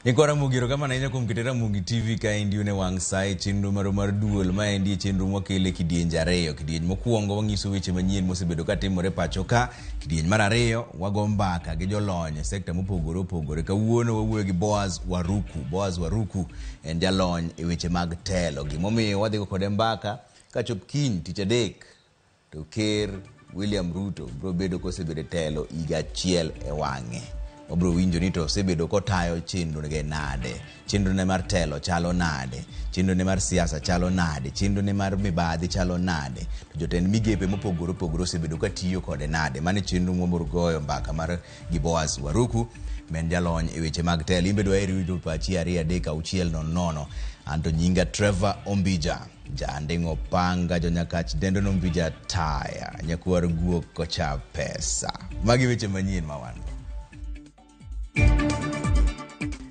Nyikwa Ramogi erokamano ahinya kuom keto Ramogi TV kaendi une wang' sa e chenro marwa mar duol. Maendi e chenro mwakele e kidienje ariyo. Kidieny mokwongo wang'iso weche manyien mosebedo katimore pacho ka. Kidieny mar ariyo wago mbaka gi jolony e sekta mopogore opogore. Kawuono wawuoyo gi Boaz Waruku. Boaz Waruku en jalony e weche mag telo. Gimomiyo wadhi go kode mbaka kachop kiny tich adek To Ker William Ruto biro bedo kosebedo e telo higa achiel e wang'e. Wabiro winjo ni to osebedo kotayo chenroge nade, chenrone mar telo chalo nade, chenrone mar siasa chalo nade, chenrone mar mibadhi chalo nade, to jotend migepe mopogore opogore osebedo katiyo kode nade. Mano e chenro mwabiro goyo mbaka mar gi Boaz Waruku, ma en jalony e weche mag telo. In be dwaher yudo pachi 2 3 6 0 0. Anto nyinga Trevor Ombija. Janding'o panga jonyakach dendo nombija taya nyakwar guok kocha pesa. Magi weche manyien ma wan go.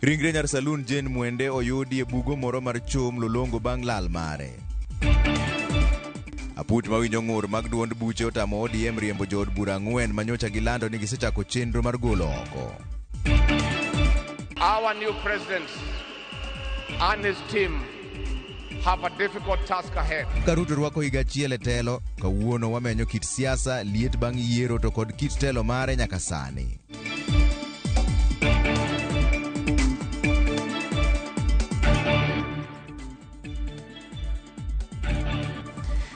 Ringre nyar Salun Jane Mwende oyudi e bugo moro mar choo Mlolongo bang' lal mare. Aput mawinjo ng'ur mag duond buche otamo ODM riembo jood bura ang'wen manyocha gilando ni gisechako chenro mar golo oko. Our new president and his team have a difficult task ahead. Ka Ruto rwako higa achiel e telo, kawuono wamenyo kit siasa, liet bang' yiero to kod kit telo mare nyaka sani.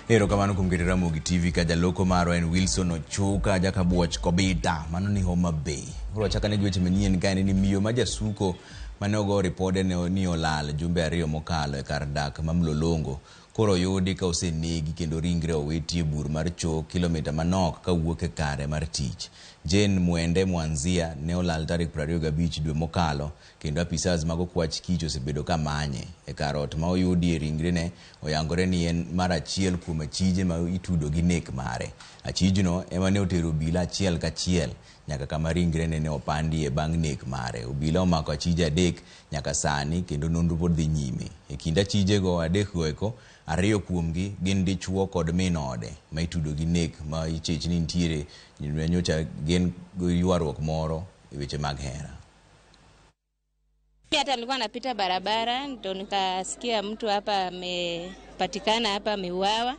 Erokamano kuom keto Ramogi TV ka jaloko marwa en Wilson Ochuka jakabuoch Kobita, mano ni Homa Bay. Koro wachak ane gi weche manyien ka en ni miyo ma jasuko mane ogo ripode ni olal jumbe ariyo mokalo e kar dak ma Mlolongo koro oyudi ka osenegi kendo ringre owiti e bur mar choo kilomita manok kawuok e kare mar tich. Jane Mwende Mwanzia ne olal tarik 25 dwe mokalo kendo apisas mag okwach kich osebedo ka manye. E kar ot ma oyudie ringrene oyangore ni en mar achiel kuom achije ma itudo gi nek mare. Achijno ema ne otero obila achiel kachiel nyaka kama ringrene ne opandie bang' nek mare. Obila omako achije adek nyaka sani kendo nonro pod dhi nyime. E kind achijego adekgo eko, ariyo kuomgi gin dichuo kod min ode ma itudo gi nek ma ichich ni nitiere nyocha gin ywaruok moro e weche mag hera. Hata nilikuwa napita barabara ndo nikasikia mtu hapa amepatikana hapa ameuawa.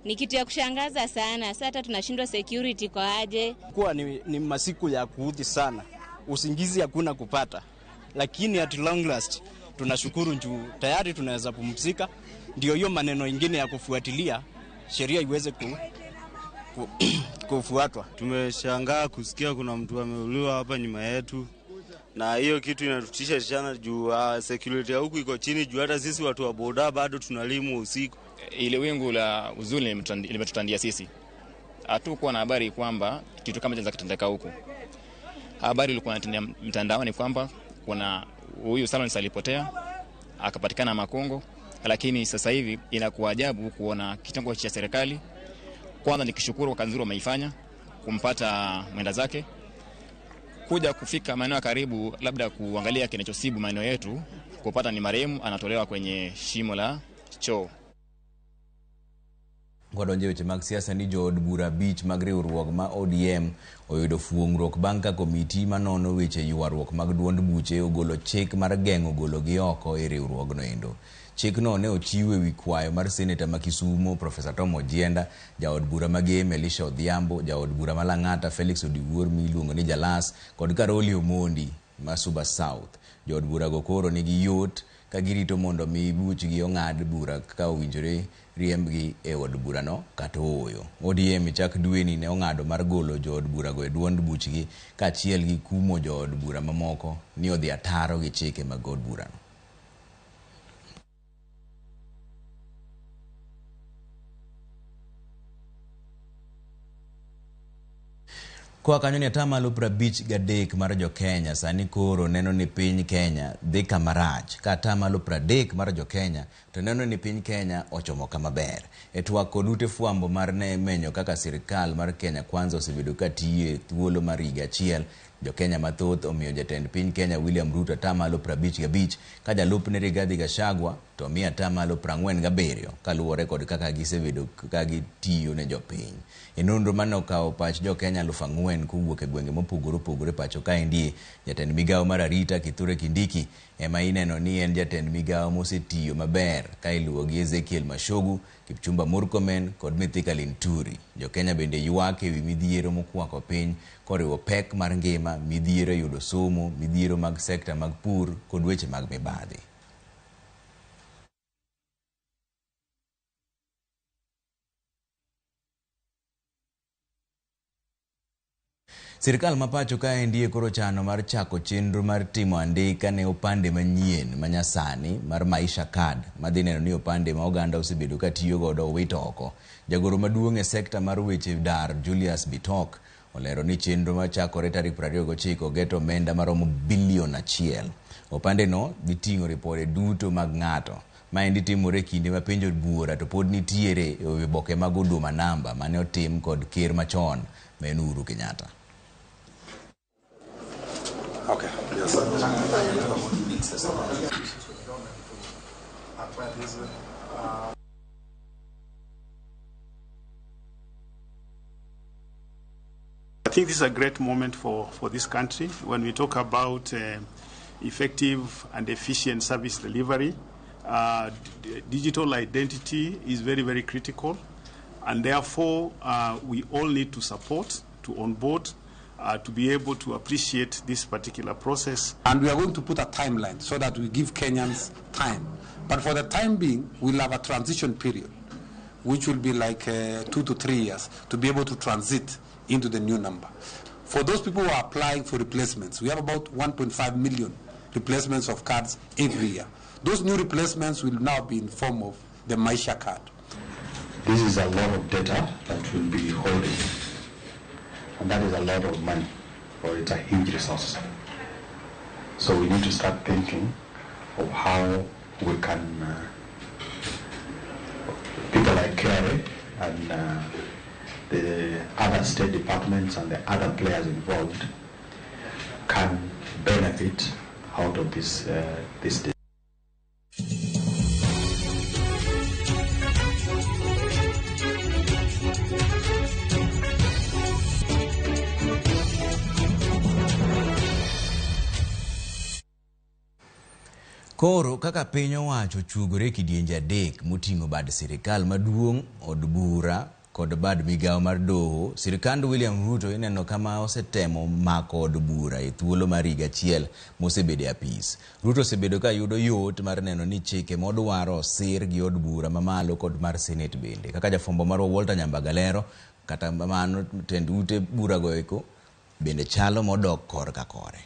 Ni kitu ya kushangaza sana. Sasa hata tunashindwa security kwa aje. Kuwa ni masiku ya kuudhi sana. Usingizi hakuna kupata. Lakini at long last tunashukuru juu tayari tunaweza pumzika. Ndio hiyo maneno ingine ya kufuatilia sheria iweze kufuatwa. Tumeshangaa kusikia kuna mtu ameuliwa hapa nyuma yetu. Na hiyo kitu inatutisha sana juu security ya huku iko chini juu hata sisi watu wa boda bado tunalimu usiku. Ile wingu la huzuni limetutandia sisi. Hatukuwa na habari kwamba kitu kama chenza kitendeka huku. Habari ilikuwa inatendea mtandaoni kwamba kuna huyu Salon alipotea akapatikana Makongo, lakini sasa hivi inakuwa ajabu kuona kitengo cha serikali. Kwanza nikishukuru kwa kazi nzuri wameifanya kumpata mwenda zake, kuja kufika maeneo ya karibu labda kuangalia kinachosibu maeneo yetu, kupata ni marehemu anatolewa kwenye shimo la choo. Kwadonjo e weche mag siasa ni jood bura abich mag riwruok ma ODM oyudo fuong'ruok bang' ka komiti manono weche ywaruok mag duond buche ogolo chik mar geng'o gologi oko e riwruogno endo. Chikno ne ochiw e wi kwayo mar seneta ma Kisumo Profesa Tom Ojienda, jaod bura ma Gem Elisha Odhiambo, jaod bura ma Lang'ata Felix Odiwuor miluongo ni Jalas kod Karoli Omondi ma Suba South. Jood burago koro nigi yot ka girito mondo mi buchgi ong'ad bura ka owinjore riembgi e od burano kata ooyo. ODM e chak dweni ne ong'ado mar golo jood burago e duond buchgi kaachiel gi kumo jood bura mamoko ni odhi ataro gi chike mag od burano. Koa kanyo ni atamalo 53 mar jo-Kenya sani koro neno ni piny Kenya dhi kama rach, ka atamalo 30 mar jo-Kenya to neno ni piny Kenya ochomo kama ber. E twak kod ute fwambo mar ne menyo kaka sirkal mar Kenya Kwanza osebedo ka tiyo e thuolo mar higa achiel, Jokenya mathoth omiyo jatend piny Kenya William Ruto atamalo 55 ka jalupne Rigathi Gachagua to omi atamalo 47 kaluwore kod kaka gisebedo ka gitiyo ne jopiny. E nonro mane okawo pach jokenya 4,000 kowuok e gwenge mopogore opogore pacho kaendi, jatend migawo mar arita Kithure Kindiki ema ineno ni en jatend migawo mosetiyo maber ka iluwo gi Ezekiel Machogu, Kipchumba Murkomen kod Mithika Linturi. Jokenya bende ywak ewi midhiero mokwako piny koriwo pek mar ngima, midhiero e yudo somo, midhiero mag sekta mag pur kod weche mag mibadhi. Sirkal ma pacho kaendi koro chano mar chako chenro mar timo andika ne opande manyien manyasani mar Maisha Card madhi neno ni opande ma oganda osebedo ka tiyo godo owit oko. Jagoro maduong' e sekta mar weche dar Julius Bitok olero ni chenro machakore tarik 29 geto omenda maromo bilion 1. Opande no dhi ting'o ripode duto mag ng'ato. Maendi timore e kinde ma penjo buora to pod nitiere e oboke mag Huduma Namba mane otim kod ker machon ma en Uhuru Kenyatta. Okay. Yes. I think this is a great moment for this country when we talk about effective and efficient service delivery. Digital identity is very, very critical, and therefore we all need to support, to onboard, to be able to appreciate this particular process. And we are going to put a timeline so that we give Kenyans time. But for the time being, we'll have a transition period, which will be like 2 to 3 years, to be able to transit into the new number. For those people who are applying for replacements, we have about 1.5 million replacements of cards every year. Those new replacements will now be in form of the Maisha card. This is a lot of data that we'll be holding. And that is a lot of money, or it's a huge resource. So we need to start thinking of how we can, people like KRA and the other state departments and the other players involved can benefit out of this, this. Koro kaka piny owacho chuogore kidienje adek moting'o bad sirikal maduong', od bura kod bad migawo mar doho, sirikand William Ruto ineno kama osetemo mako od bura e thuolo mar higa achiel mosebedo e apis. Ruto osebedo ka yudo yot mar neno ni chike modwaro osir gi od bura mamalo kod mar Senate bende. Kaka jafwambo marwa Walter Nyambaga lero, kata kamano tend ute burago eko bende chalo modok korka kore.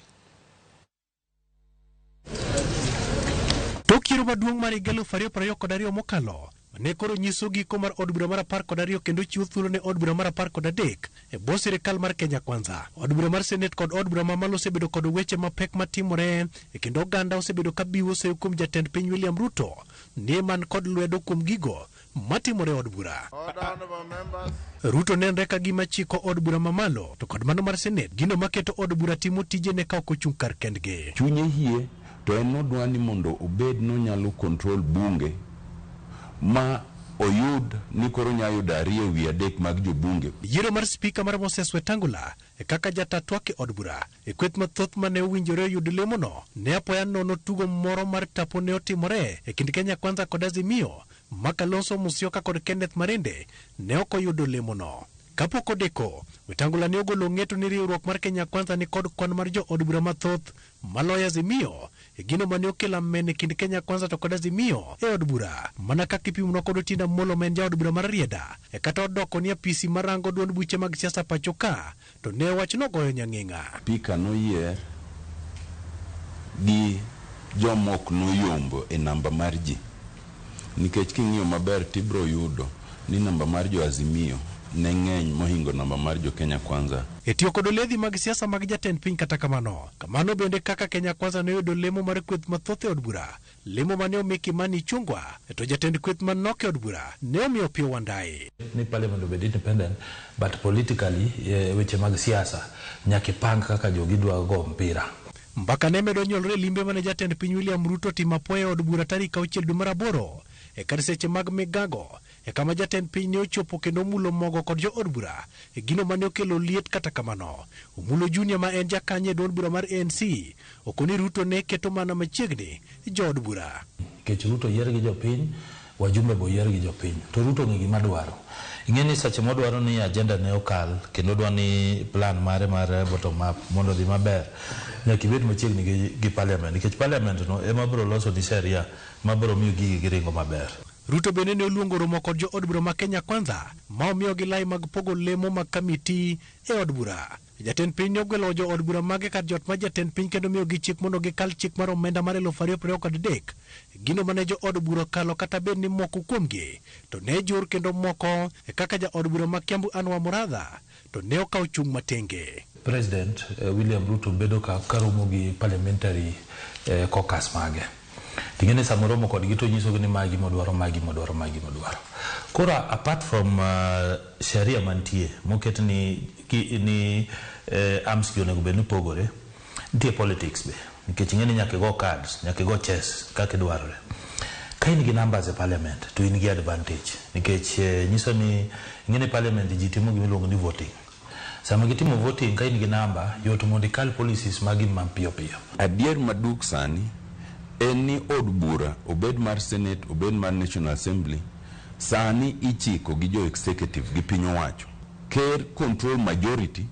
Tok yiero maduong' mar higa 2022 mokalo ne koro nyiso giko mar od bura mar 12 kendo chiwo thuolo ne od bura mar 13 e bwo sirikal mar Kenya Kwanza. Od bura mar Senate kod od bura mamalo osebedo kod weche mapek matimore e kendo oganda osebedo ka biwo seyo kuom jatend piny William Ruto ni man kod lwedo kuom gigo matimore od bura. Ruto nenre ka gima chiko od bura mamalo to kod mano mar Senate gino maketo od bura timo tijene ka ok ochung' kar kendgi. Chunye hie to en nodwa ni mondo obed nonyalo control bunge ma oyud ni koro nyalo yudo 2/3 mag jobunge. Yiero mar spika mar Moses Wetangula e kaka jata twak e od bura e kweth mathoth mane owinjore oyud lemono ne apoya nono tugo moro mar tapo ne otimore e kind Kenya Kwanza kod Azimio ma Kalonzo Musyoka kod Kenneth Marende ne ok oyudo lemono. Kapok odeko, Wetangula ne ogolo ng'eto ni riwruok mar Kenya Kwanza ni kod kwan mar jo od bura mathoth maloyo Azimio e gino mane okelo amen e kind Kenya Kwanza to kod Azimio e od bura. Mana kaka ipimnwa kod Otiende Amollo ma en jaod bura mar Rarieda e kata odoko ni apisi marango duond buche mag siasa pacho ka to ne wachno goyo nyang'eng'a. Spika noyier gi jomok noyombo e namba mar ji nikech king'iyo maber tibro yudo ni namba mar jo Azimio ne ng'eny mohingo namba mar jo Kenya Kwanza. E tiyo kod oledhi mag siasa mag jatend piny kata kamano, kamano bende kaka Kenya Kwanza ne oyudo lemo mar kweth mathoth e od bura, lemo mane omi Kimani Ichung'wa to jatend kweth manok e od bura ne omiyo Opiyo Wandayi. Ni parliament obed independent, but politically, weche mag siasa nyaka ipang kaka jogi dwa go mpira. Mbaka ne medo nyuolore e limbe mane jatend piny William Ruto otimo apoya e od bura tarik 6 dwe mar 8 e kar seche mag migago e kama jatend piny ne ochopo kendo omulo mogo kod jo od bura e gino mane okelo liet. Kata kamano, Omulo Junior ma en jakanyo e duond bura mar ANC okoni Ruto ne keto mana machiegni jo od bura. Nikech Ruto yier gi jopiny, wajumbe be oyier gi jopiny, to Ruto ong'e gima dwaro. Ing'e ni seche modwaro ni agenda ne okal kendo odwa ni plan mare mar bottom up mondo odhi maber, nyaka ibed machiegni gi parliament, nikech parliament no ema biro loso ni sheria ma biro miyo gigi giringo maber. Ruto bende ne oluongo romo kod jo od bura ma Kenya Kwanza ma omiyogi lai mag pogo lemo mag kamiti e od bura. Jatend piny ne ogwelo jo od bura mage kar jot mar jatend piny kendo miyogi chik mondo gikal chik mar omenda mar 2023. Gino mane jo od bura okalo kata bed ni moko kuomgi to ne jur kendo moko kaka ja od bura ma Kiambu Anwar Muratha to ne okawo chung' matenge. President William Ruto bedo ka karomo gi parliamentary caucus mage. Ting'e ni sama oromo kodgi to onyisogi ni ma gima odwaro, ma gima odwaro, ma gima odwaro. Koro apart from sheria mantie moket ni arms gi onego bed ni pogore, nitie politics be. Nikech ing'e ni nyaka igo cards, nyaka igo chess kaka idwarore. Ka in gi numbers e parliament to in gi advantage, nikech nyiso ni ing'e ni parliament ji timo gima iluongo ni voting. Sama gitimo voting, ka in gi namba, yot mondo ikal policies magi mapiyo piyo. Adier maduk sani en ni od bura, obed mar Senate, obed mar National Assembly, sani ichiko gi jo executive gi piny owacho. Ker control majority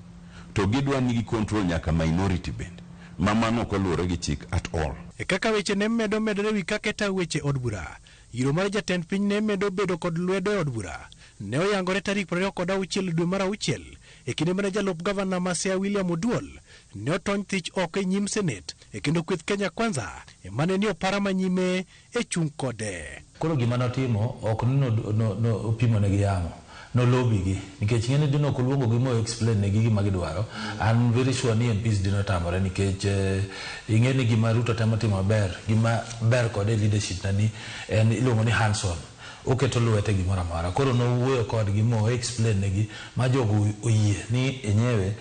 to gidwa ni gi control nyaka minority bende, ma mano ok oluwore gi chik at all. E kaka weche ne medo medore wi kaka itayo weche od bura, yiro mar jatend piny ne medo bedo kod lwedo e od bura. Ne oyangore tarik 26 dwe mar 6 e kinde mane jalup gavana ma Siaya William Oduol ne otony thich oko e nyim Senate e kendo kweth Kenya Kwanza emane ni opara manyime e chung' kode. Koro gima notimo ok ni no opimo negi yamo, nolobi gi, nikech ing'e ni dino ok oluongo gi mo explain negi gima gidwaro. I'm very sure ni MPs dino tamore, nikech ing'e ni gima Ruto temo timo maber, gima ber kode e leadership na ni en iluongo ni hands on, oketo lwete gimoro amora. Koro nowuoyo kodgi mo explain negi ma jogo oyie ni enyewe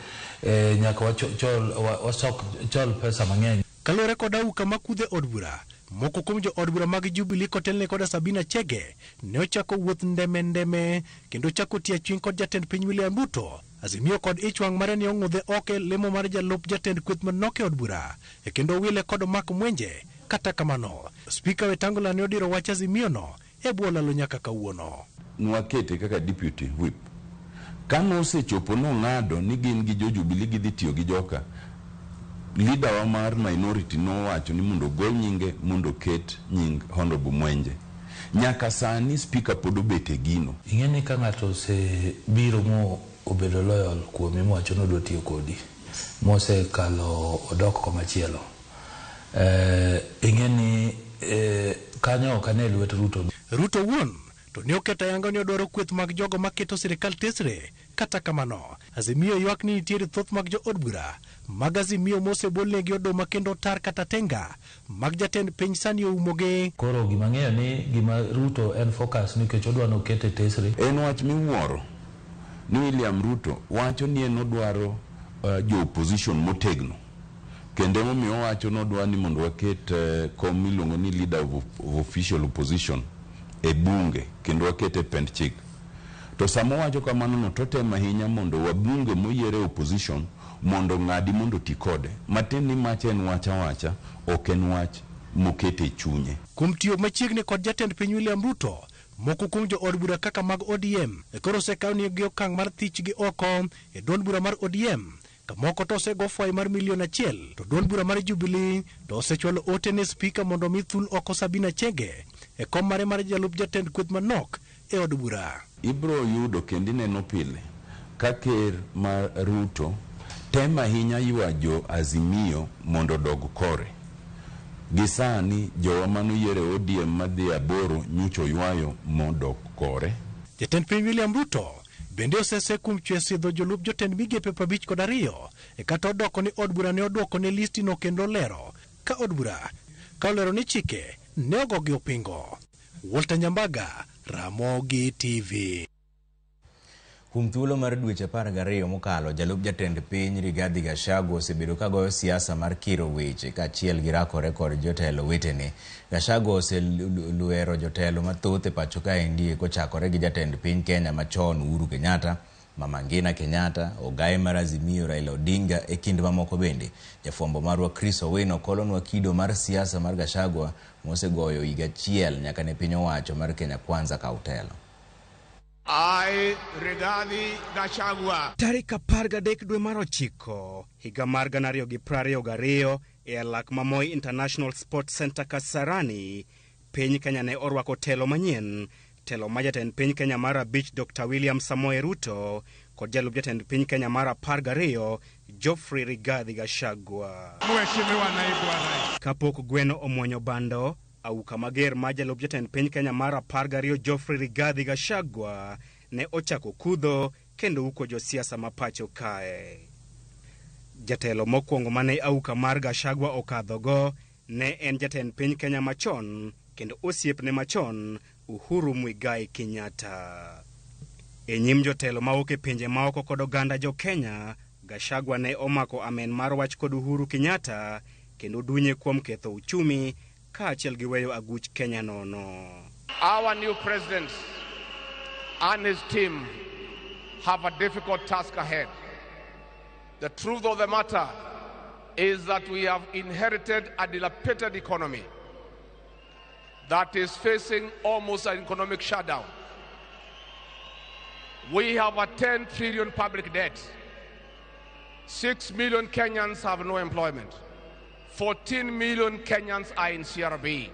nyaka wachol wasok chol pesa mang'eny. Kaluwore kod auka makudhe od bura, moko kuom jo od bura mag Jubilee kotelne koda Sabina Chege ne ochako wuoth ndeme ndeme kendo chako tiyo aching' kod jatend piny William Ruto. Azimio kod ich wang' mare ne ong'udhe oko e lemo mar jalup jatend kweth manok e od bura e kendo wile kod Mark Mwenje. Kata kamano, Spika Wetangula ne odiro wach Azimio no e bwo lalo nyaka kawuono. Nwakete kaka deputy whip. Kanosechopo nong'ado ni gin gi jo Jubilee gidhi tiyo gi joka, leader wa mar minority nowacho ni mondo ogol nyinge mondo oket nying Honorable Mwenje. Nyaka sani speaker pod obet e gino. Ing'e ni ka ng'ato osebiro mo obedo loyal kuomi mowacho ni odwa tiyo kodi, mosekalo odok komachielo, ing'e ni kanyo ok ane lwet Ruto. Ruto wuon to ne oketo ayanga ni odwaro kweth mag jogo maketo sirikal tesre. Kata kamano, Azimio ywak ni nitiere thoth mag jo od bura mag Azimio mosebolnegi oduma kendo tar kata tenga mag jatend piny sani oumogi. Koro gima ng'eyo ni gima Ruto en focus nikech odwa nokete tesre. En wach miwuoro ni William Ruto wacho ni en odwaro jo opposition motegno, kendo emomiyo owacho nodwa ni mondo waket kom miluongo ni leader of official opposition e bunge kendo waket e pend chik. To sama owacho kamano no, totemo ahinya mondo wabunge moyier e opposition mondo ng'adi mondo oti kode. Matin ni macha en wach awacha, ok en wach mokete e chunye. Kuom tiyo machiegni kod jatend piny William Ruto, moko kuom jo od bura kaka mag ODM koro osekaw gi okang' mar thich gi oko e duond bura mar ODM, kamoko to osego fwai mar milion 1, to duond bura mar Jubilee to osechwalo ote ne spika mondo omi thul oko Sabina Chege e kom mare mar jalup jatend kweth manok e od bura. Ibro yudo kendo ineno pile ka ker ma Ruto temo ahinya ywa jo Azimio mondo odog kore. Gi sani jowa manoyiero e ODM madhi 8 nyocha oywayo modok kore. Jatend piny William Ruto Bende osese kuom chwe sidho jolup jotend migepe 52 e kata odoko ni od bura ne odwoko ne listino kendo olero ka od bura ka olero ni chike ne ogogi opingo. Walter Nyambaga, Ramogi TV. Kuom thuolo mar dweche 12 mokalo, jalup jatend piny Rigathi Gachagua osebedo ka goyo siasa mar kiro weche kaachiel gi rakore kod jotelo wetene. Gachagua oselwero jotelo mathoth e pacho kaendi kochakore gi jatend piny Kenya machon Uhuru Kenyatta, Mama Ngina Kenyatta, Ogaye mar Azimio Raila Odinga e kind mamoko bende. Jafwambo marwa Chris Owino kolonwa kido mar siasa mar Gachagua mosegoyo higa achiel nyaka ne piny owacho mar Kenya Kwanza kaw telo. I, Rigathi Gachagua. Tarik 13 dwe mar 9 higa mar 2022 e alak ma Moi International Sports Center Kasarani, piny Kenya ne orwako telo manyien, telo ma jatend piny Kenya mar 5 Dr. William Samoei Ruto kod jalup jatend piny Kenya mar 12 Geoffrey Rigathi Gachagua. Mheshimiwa Naibu wa Rais. Kapok gweno omuonyo bando, auka mager ma jalup jatend piny Kenya mar 12 Geoffrey Rigathi Gachagua ne ochako kudho kendo uko josiasa ma pacho kae. Jatelo mokwongo mane auka mar Gachagua okadhogo ne en jatend piny Kenya machon kendo osiepne machon Uhuru Muigai Kenyatta. E nyim jotelo mawuok e pinje maoko kod oganda jo Kenya, Gachagua ne omako amen mar wach kod Uhuru Kenyatta kendo dunye kuom ketho uchumi kaachiel gi weyo aguch Kenya nono. Our new president and his team have a difficult task ahead. The truth of the matter is that we have inherited a dilapidated economy that is facing almost an economic shutdown. We have a 10 trillion public debt. 6 million Kenyans have no employment. 14 million Kenyans are in CRB.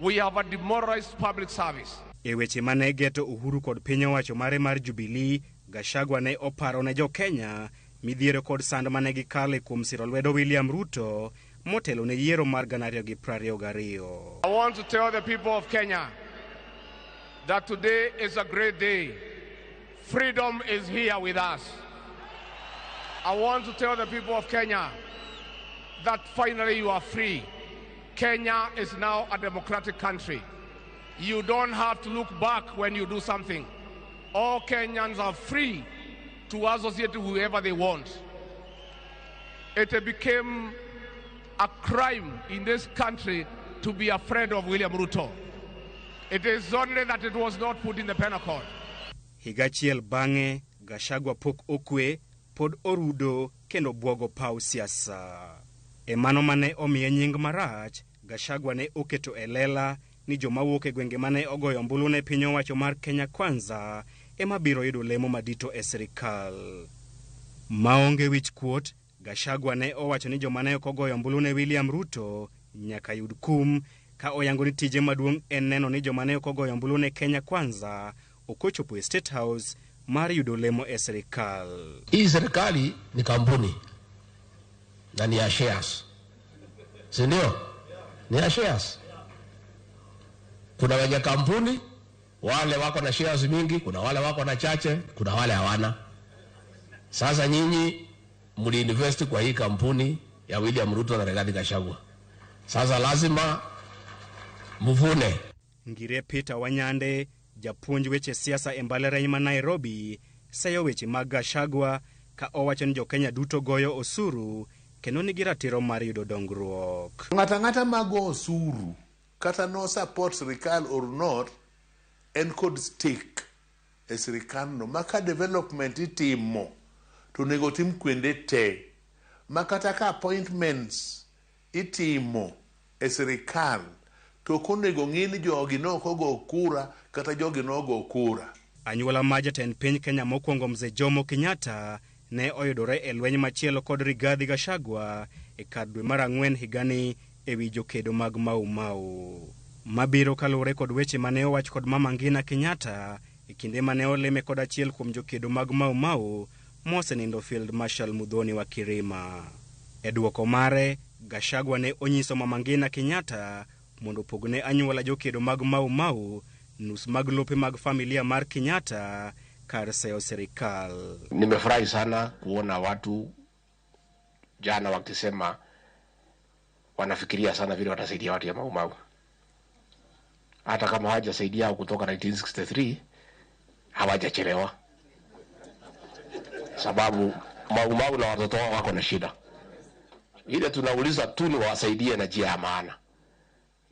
We have a demoralized public service. E weche mane geto Uhuru kod piny owacho mare mar Jubilee, Gachagua ne oparo ne jo Kenya midhiero kod sand mane gikale kuom siro lwedo William Ruto motelo ne yiero mar 2022. I want to tell the people of Kenya that today is a great day. Freedom is here with us. I want to tell the people of Kenya that finally you are free. Kenya is now a democratic country. You don't have to look back when you do something. All Kenyans are free to associate with whoever they want. It became a crime in this country to be afraid of William Ruto. It is only that it was not put in the penal code. Higa achiel bang'e, Gachagua pok okwe, pod orudo kendo bwogo paw siasa. E mano mane omiye nying marach, Gachagua ne oketo e lela ni joma wuok e gwenge mane ogoyo ombulu ne piny owacho mar Kenya Kwanza ema biro yudo lemo madito e sirikal. Maonge wich kuot, Gachagua ne owacho ni joma ne ok ogoyo ombulu ne William Ruto nyaka yud kum, ka oyango ni tije maduong' en neno ni joma ne ok ogoyo ombulu ne Kenya Kwanza ok ochopo e State House mar yudo lemo e sirikal. Hii serikali ni kampuni na ni ya shares, si ndio? Ni ya shares. Kuna wenye kampuni wale wako na shares mingi, kuna wale wako na chache, kuna wale hawana. Sasa nyinyi mliinvest kwa hii kampuni ya William Ruto na Rigathi Gachagua, sasa lazima mvune. Ngire Peter Wanyande, japuonj weche siasa e mbalariany ma Nairobi, seyo weche mag Gachagua ka owacho ni jo Kenya duto goyo osuru kendo nigi ratiro mar yudo dongruok. Ng'ato ang'ata mago osuru kata no support sirikal or not, en kod stake e sirikandno ma ka development itimo to onego tim kuonde te, ma kata ka appointments itimo e sirikal to ok onego ng'i ni jogi ne ok ogo kura kata jogi nogo kura. Anyuola ma jatend piny Kenya mokwongo Mzee Jomo Kenyatta ne oyudore e lweny machielo kod Rigathi Gachagua e kar dwe mar 4 higani ewi jokedo mag Mau Mau. Mabiro kaluwore kod weche mane owach kod Mama Ngina Kenyatta e kinde mane olime kod achiel kuom jokedo mag Mau Mau mosenindo Field Marshal Muthoni wa Kirima. E dwoko mare, Gachagua ne onyiso Mama Ngina Kenyatta mondo opogne anyuola jokedo mag Mau Mau nus mag lope mag familia mar Kenyatta kar seyo sirikal. Nimefurahi sana kuona watu jana wakisema wanafikiria sana vile watasaidia watu ya Mau Mau. Hata kama hawajasaidia kutoka 1963 hawajachelewa, sababu Mau Mau na watoto wao wako na shida. Ile tunauliza tu ni wawasaidie na njia ya maana.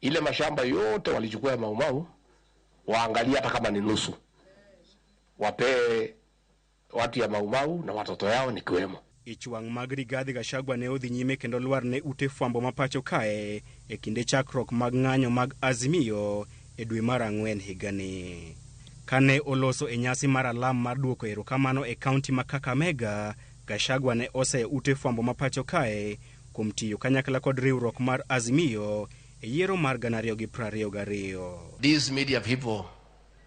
Ile mashamba yote walichukua ya Mau Mau, waangalie hata kama ni nusu, wapee watu ya Mau Mau na watoto yao nikiwemo. Ich wang' mag Rigathi Gachagua ne odhi nyime kendo lwar ne ute fwambo ma pacho kae e kinde chakruok mag ng'anyo mag Azimio e dwe mar ang'wen higani. Kane oloso e nyasi mar alam mar duoko erokamano e kaunti ma Kakamega, Gachagua ne oseyo ute fwambo ma pacho kae kuom tiyo kanyakla kod riwruok mar Azimio e yiero mar 2022. These media people,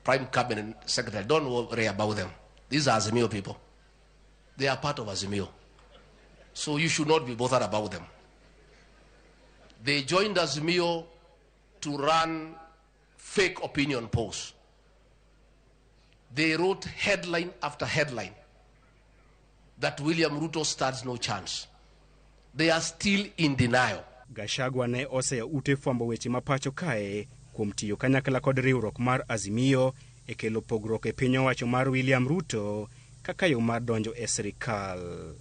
Prime Cabinet Secretary, don't worry about them. These are Azimio people. They are part of Azimio. So you should not be bothered about them. They joined Azimio to run fake opinion polls. They wrote headline after headline that William Ruto stands no chance. They are still in denial. Gachagua ne oseyo ute fwambo weche ma pacho kae kuom tiyo kanyakla kod riwruok mar Azimio e kelo pogruok e piny owacho mar William Ruto kaka yo mar donjo e sirikal.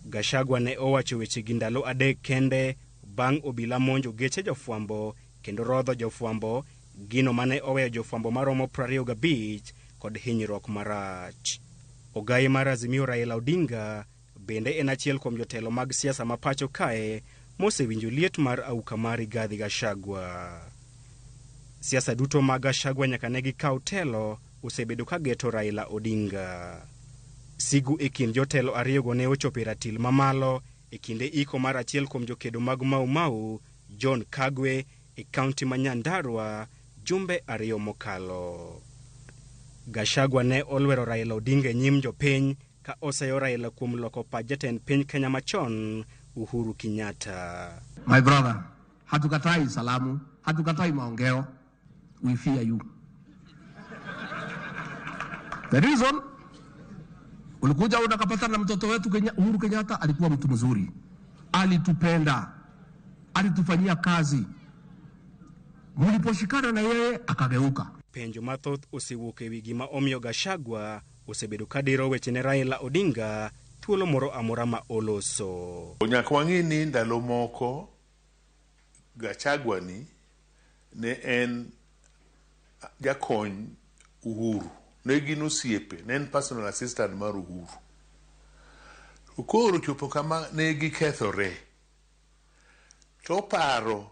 Gachagua ne owacho wechegi ndalo 3 kende bang' obila monjo geche jofwambo kendo rodho jofwambo, gino mane oweyo jofwambo maromo 25 kod hinyruok marach. Ogai mar Azimio Raila Odinga bende en achiel kuom jotelo mag siasa ma pacho kae mosewinjo liet mar auka mar Rigathi Gachagua. Siasa duto mag Gachagua nyaka ne gikaw telo osebedo ka geto Raila Odinga. Sigu e kind jotelo ariyogo ne ochopo e ratil mamalo e kinde iko mar achiel kuom jokedo mag Mau Mau, John Kagwe, e kaunti ma Nyandarua jumbe 2 mokalo. Gachagua ne olwero Raila Odinga e nyim jopiny ka oseyo Raila kuom loko pach jatend piny Kenya machon Uhuru Kenyatta. My brother, hatukatai salamu, hatukatai maongeo, we fear you. The reason ulikuja unakapatana na mtoto wetu Uhuru Kenyatta, alikuwa mtu mzuri, alitupenda, alitufanyia kazi. Mliposhikana na yeye akageuka. Penjo mathoth osewuok ewi gima omiyo Gachagua osebedo kadiro weche ne Raila Odinga thuolo moro amora ma oloso. Nyaka wang'e ni ndalo moko Gachagua ni ne en jakony Uhuru, ne gin osiepe, ne en personal assistant mar Uhuru. Koro chopo kama ne gikethore, to paro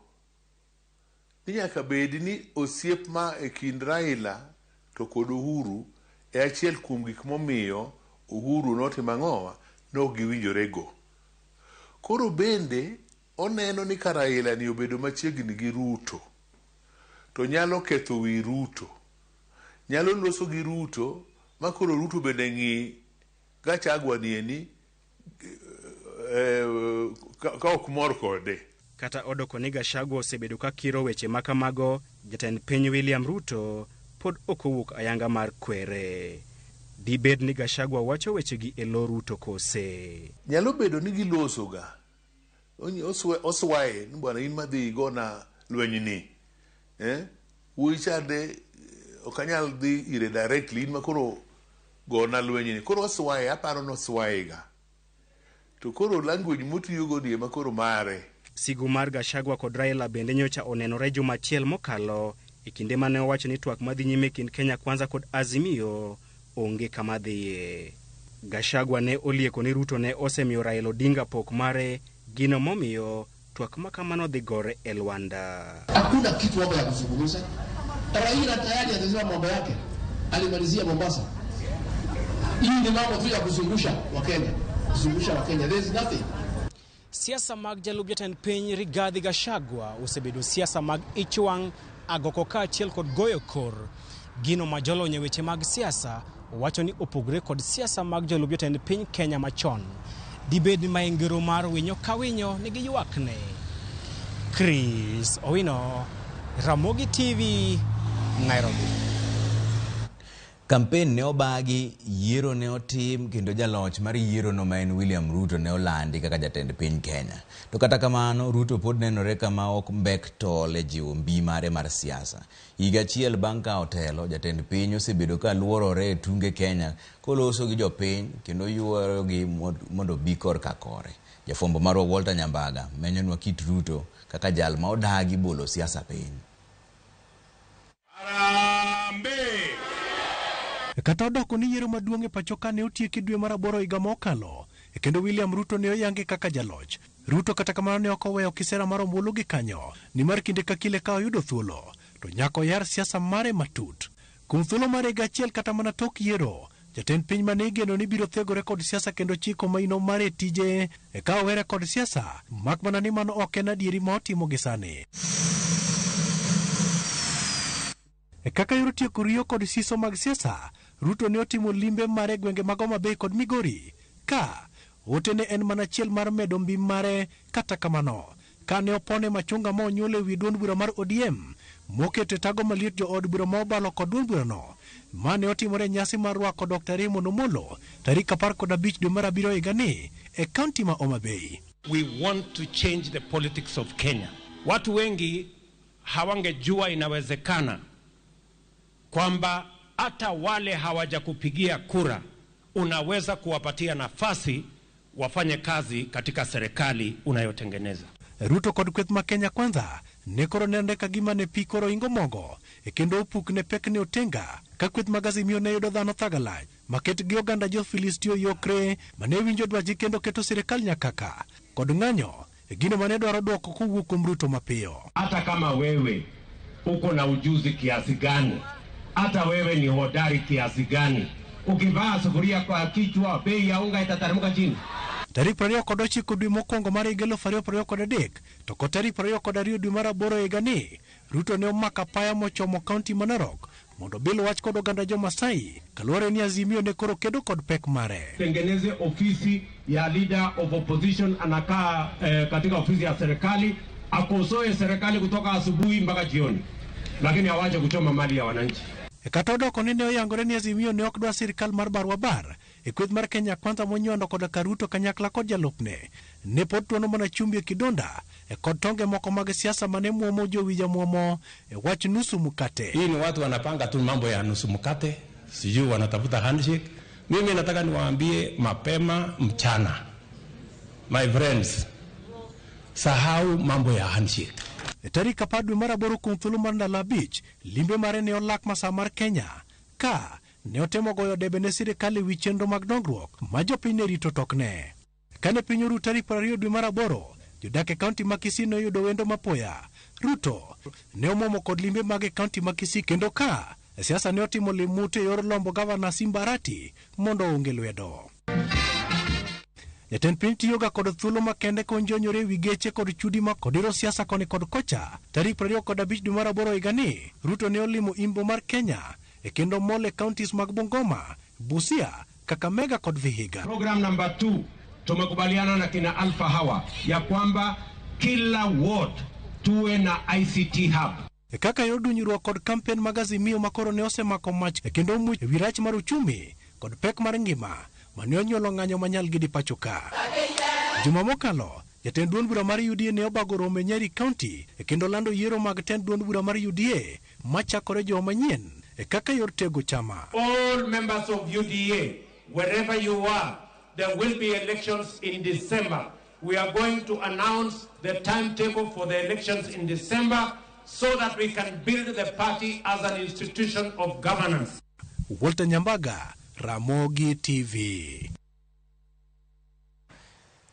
ni nyaka bed ni osiep ma e kind Raila to kod Uhuru e achiel kuom gik momiyo Uhuru notimo ang'owa, ne ok giwinjore go. Koro bende oneno ni ka Raila ni obedo machiegni gi Ruto to nyalo ketho wi Ruto, nyalo loso gi Ruto ma koro Ruto bende ng'i Gachagua ni eni ka ok mor kode. Kata odoko ni Gachagua osebedo ka kiro weche makamago, jatend piny William Ruto pod ok owuok ayanga mar kwere. Dibed ni Gachagua wacho wechegi e lo Ruto kose? Nyalo bedo ni gilosoga, oswaye ni bwana in madhi igona lweny ni, wuoyi chande ok anyal dhi ire directly, in ma koro gona lweny ni. Koro oswaye, aparo ni oswaye ga. To koro language motiyogo ni ema koro mare. Sigu mar Gachagua kod Raila bende nyocha onenore juma achiel mokalo e kinde mane owacho ni twak madhi nyime kind Kenya Kwanza kod Azimio onge kama dhiye. Gachagua ne olieko ni Ruto ne osemiyo Raila Odinga pok mare, gino momiyo twak makamano dhi gore e Lwanda. Hakuna kitu hapo ya kuzungumza. Raila tayari alisema mambo yake, alimalizia Mombasa. Hii ni mambo tu ya kuzungusha Wakenya, kuzungusha Wakenya. There is nothing. Siasa mag jalup jatend piny Rigathi Gachagua osebedo siasa mag ich wang', agoko kaachiel kod goyo kor. Gino ma jolony e weche mag siasa owacho ni opogore kod siasa mag jalup jatend piny Kenya machon. Dibed ni mae ngero mar winyo ka winyo nigi ywakne. Chris Owino, Ramogi TV, Nairobi. Kampen ne obagi, yiero ne otim kendo jaloch mar yiero no ma en William Ruto ne olandi kaka jatend piny Kenya. To kata kamano, Ruto pod nenore kama ok mbek tol e jiwo mbi mare mar siasa. Higa achiel bang' kawo telo, jatend piny osebedo ka luorore e tunge Kenya koloso gi jopiny kendo yuorogi mondo obi korka kore. Jafwambo marwa Walter Nyambaga menyonwa kit Ruto kaka jal ma odagi bolo siasa piny. Kata odoko ni yiero maduong' e pacho ka ne otieki dwe mar aboro higa mokalo, kendo William Ruto ne oyangi kaka jaloch. Ruto kata kamano ne ok oweyo kisera mar ombulu gi kanyo, nimar kinde ka kinde ka oyudo thuolo, to nyaka oyar siasa mare matut. Kuom thuolo mar higa achiel kata mana tok yiero, jatend piny mane igeno ni biro thegore kod siasa kendo chiko maino mare e tije, ka owere kod siasa, mak mana ni mano ok en adieri ma otimo gi sani. Kaka yor tieko riyo kod siso mag siasa, Ruto ne otimo limbe mare gwenge mag Homa Bay kod Migori. Ka ote ne en mana achiel mar medo mbi mare. Kata kamano, ka ne opone machunga ma onyuol e wi duond bura mar ODM, moketo e tago maliet jood bura ma obalo kod duond burano. Ma ne otimore e nyasi mar rwako Dr. Raymond Omolo tarik 15 dwe mar abiriyo higani e kaunti ma Homa Bay. We want to change the politics of Kenya. Watu wengi hawangejua inawezekana kwamba hata wale hawajakupigia kura unaweza kuwapatia nafasi wafanye kazi katika serikali unayotengeneza. Ruto kod kweth ma Kenya Kwanza ne koro nenre ka gima ne pi koro ingo mogo e kendo opuk ne pek ne otenga ka kweth mag Azimio ne yudo dhano thagalach maket gi oganda jo Filistio yokre mane winjo dwachgi kendo keto sirikal nyakaka kod ng'anyo e gino mane dwaro dwoko kowuok kuom Ruto mapiyo. Hata kama wewe uko na ujuzi kiasi gani, hata wewe ni hodari kiasi gani, ukivaa sufuria kwa kichwa, bei ya unga itateremka chini. Tarik 29 dwe mokwongo mar higa 2023 to kod tarik 22 dwe mar aboro higani, Ruto ne omako apaya mochomo kaunti ma Narok mondo obil wach kod oganda jo-Masai kaluwore ni Azimio ne koro kedo kod pek mare. Tengeneze ofisi ya leader of opposition, anakaa katika ofisi ya serikali, akosoe serikali kutoka asubuhi mpaka jioni, lakini awache kuchoma mali ya wananchi. Kata odoko ni ne oyangore ni Azimio ne ok dwa sirikal mar barwa bar e kweth mar Kenya Kwanza monywando koda ka Ruto kanyakla kod jalupne ne pod tuono mana chumbi e kidonda e kod tonge moko mag siasa mane muomo jowija muomo e wach nusu mkate. Hii ni watu wanapanga tu mambo ya nusu mkate, sijui wanatafuta handshake. Mimi nataka niwaambie mapema mchana, my friends, sahau mambo ya handshake. Tarik 10 dwe mar aboro kuom thuolo mar ndalo 5, limbe mare ne olak masaa mar Kenya ka ne otemo goyo debe ne sirikal e wi chenro mag dongruok ma jopiny ne rito tokne. Kane piny oru tarik 20 dwe mar aboro, jodak e kaunti ma Kisii ne oyudo wendo mapoya. Ruto ne omuomo kod limbe mag e kaunti ma Kisii kendo ka siasa ne otimo limute e yor lombo gavana Simba Arati mondo oonge lwedo. Jatend piny tiyoga kod thuolo makende konjonyore ewi geche kod chudi ma kodiro siasa koni kod kocha. Tarik 25 dwe mar aboro higani, Ruto ne olimo imbo mar Kenya e kendo mol e counties mag Bungoma, Busia, Kakamega kod Vihiga. Program number 2 tumekubaliana na kina Alpha Hawa ya kwamba kila ward tuwe na ICT hub. E kaka yor dunyruok kod kampen mag Azimio makoro ne osemako mach e kendo much ewi rach mar uchumi kod pek mar ngima mane onyuolo ng'anyo manyal gi pacho ka. Juma mokalo, jatend duond bura mar UDA ne obago romo e Nyeri County e kendo lando yiero mag tend duond bura mar UDA machakore juma manyien e kaka yor tego chama. All members of UDA, wherever you are, there will be elections in December. We are going to announce the timetable for the elections in December so that we can build the party as an institution of governance. Walter Nyambaga, Ramogi TV.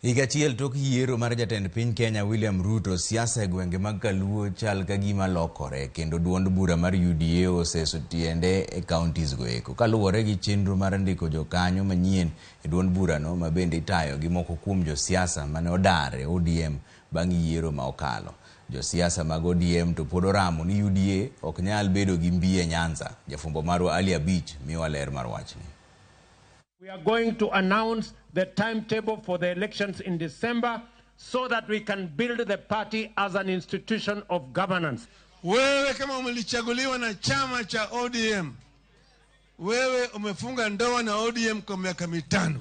Higa achiel tok yiero mar jatend piny Kenya William Ruto, siasa e gwenge mag Kaluo chal ka gima lokore kendo duond bura mar UDA oseso tiende e counties go eko. Kaluwore gi chenro mar ndiko jokanyo manyien e duond burano ma bende itayo gi moko kuom josiasa mane odar e ODM bang' yiero ma okalo. Josiasa mag ODM to pod oramo ni UDA ok nyal bedo gi mbi e Nyanza. Jafwambo marwa Ali Abich miyowa ler mar wachni. We are going to announce the timetable for the elections in December so that we can build the party as an institution of governance. Wewe kama umelichaguliwa na chama cha ODM, Wewe umefunga ndoa na ODM kwa miaka 5.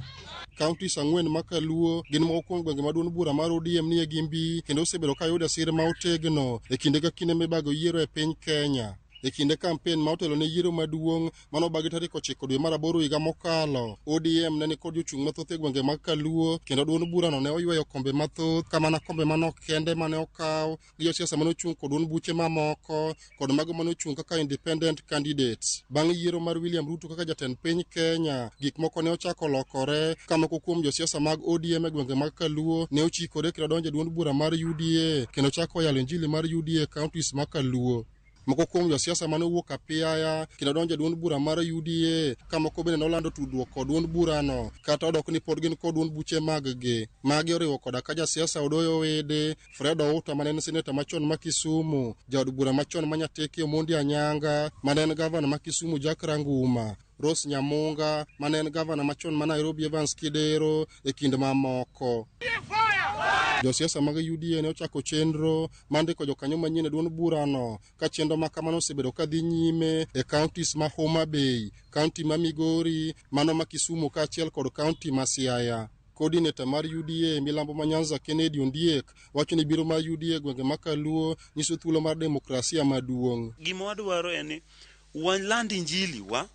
Counties 4 ma Kaluo gin moko kuom gwenge ma duond bura mar ODM nie gi mbi kendo osebedo ka yudo sir ma otegno e kinde ka kinde mibago yiero e piny Kenya. E kinde kampen ma otelo ne yiero maduong' manobagi tarik 9 dwe mar 8 higa mokalo, ODM ne nikod jochung' mathoth e gwenge mag Kaluo kendo duond burano ne oyweyo kombe mathoth kamana kombe manok kende mane okaw gi josiasa mane ochung' kod duond buche mamoko kod mago mane ochung' kaka independent candidates. Bang' yiero mar William Ruto kaka jatend piny Kenya, gik moko ne ochako lokore ka moko kuom josiasa mag ODM e gwenge mag Kaluo ne ochikore kendo donjo e duond bura mar UDA kendo chako yalo injili mar UDA e counties ma Kaluo. Moko kuom josiasa mane owuok apiaya kendo donjo e duond bura mar UDA ka moko bende nolando tudruok kod duond burano kata odok ni pod gin kod duond buche mag-gi. Magi oriwo koda ka jasiasa Odoyo Wede, Fred Outa mane en seneta machon ma Kisumu, jaod bura machon ma Nyateke Omondi Anyanga mane en gavana ma Kisumu Jack Ranguma, Rose Nyamunga mane en gavana machon ma Nairobi Evans Kidero e kind mamoko. Josiasa mag UDA ne ochako chenro mar ndiko jokanyo manyien e duond burano ka chenro ma kamano osebedo ka dhi nyime e counties ma Homa Bay, county ma Migori, mano ma Kisumu kaachiel kod county ma Siaya. Coordinator mar UDA milambo ma Nyanza Kennedy Ondiek wacho ni biro mar UDA e gwenge ma Kaluo nyiso thuolo mar demokrasia maduong'. Gima wadwaro en ni waland injili wa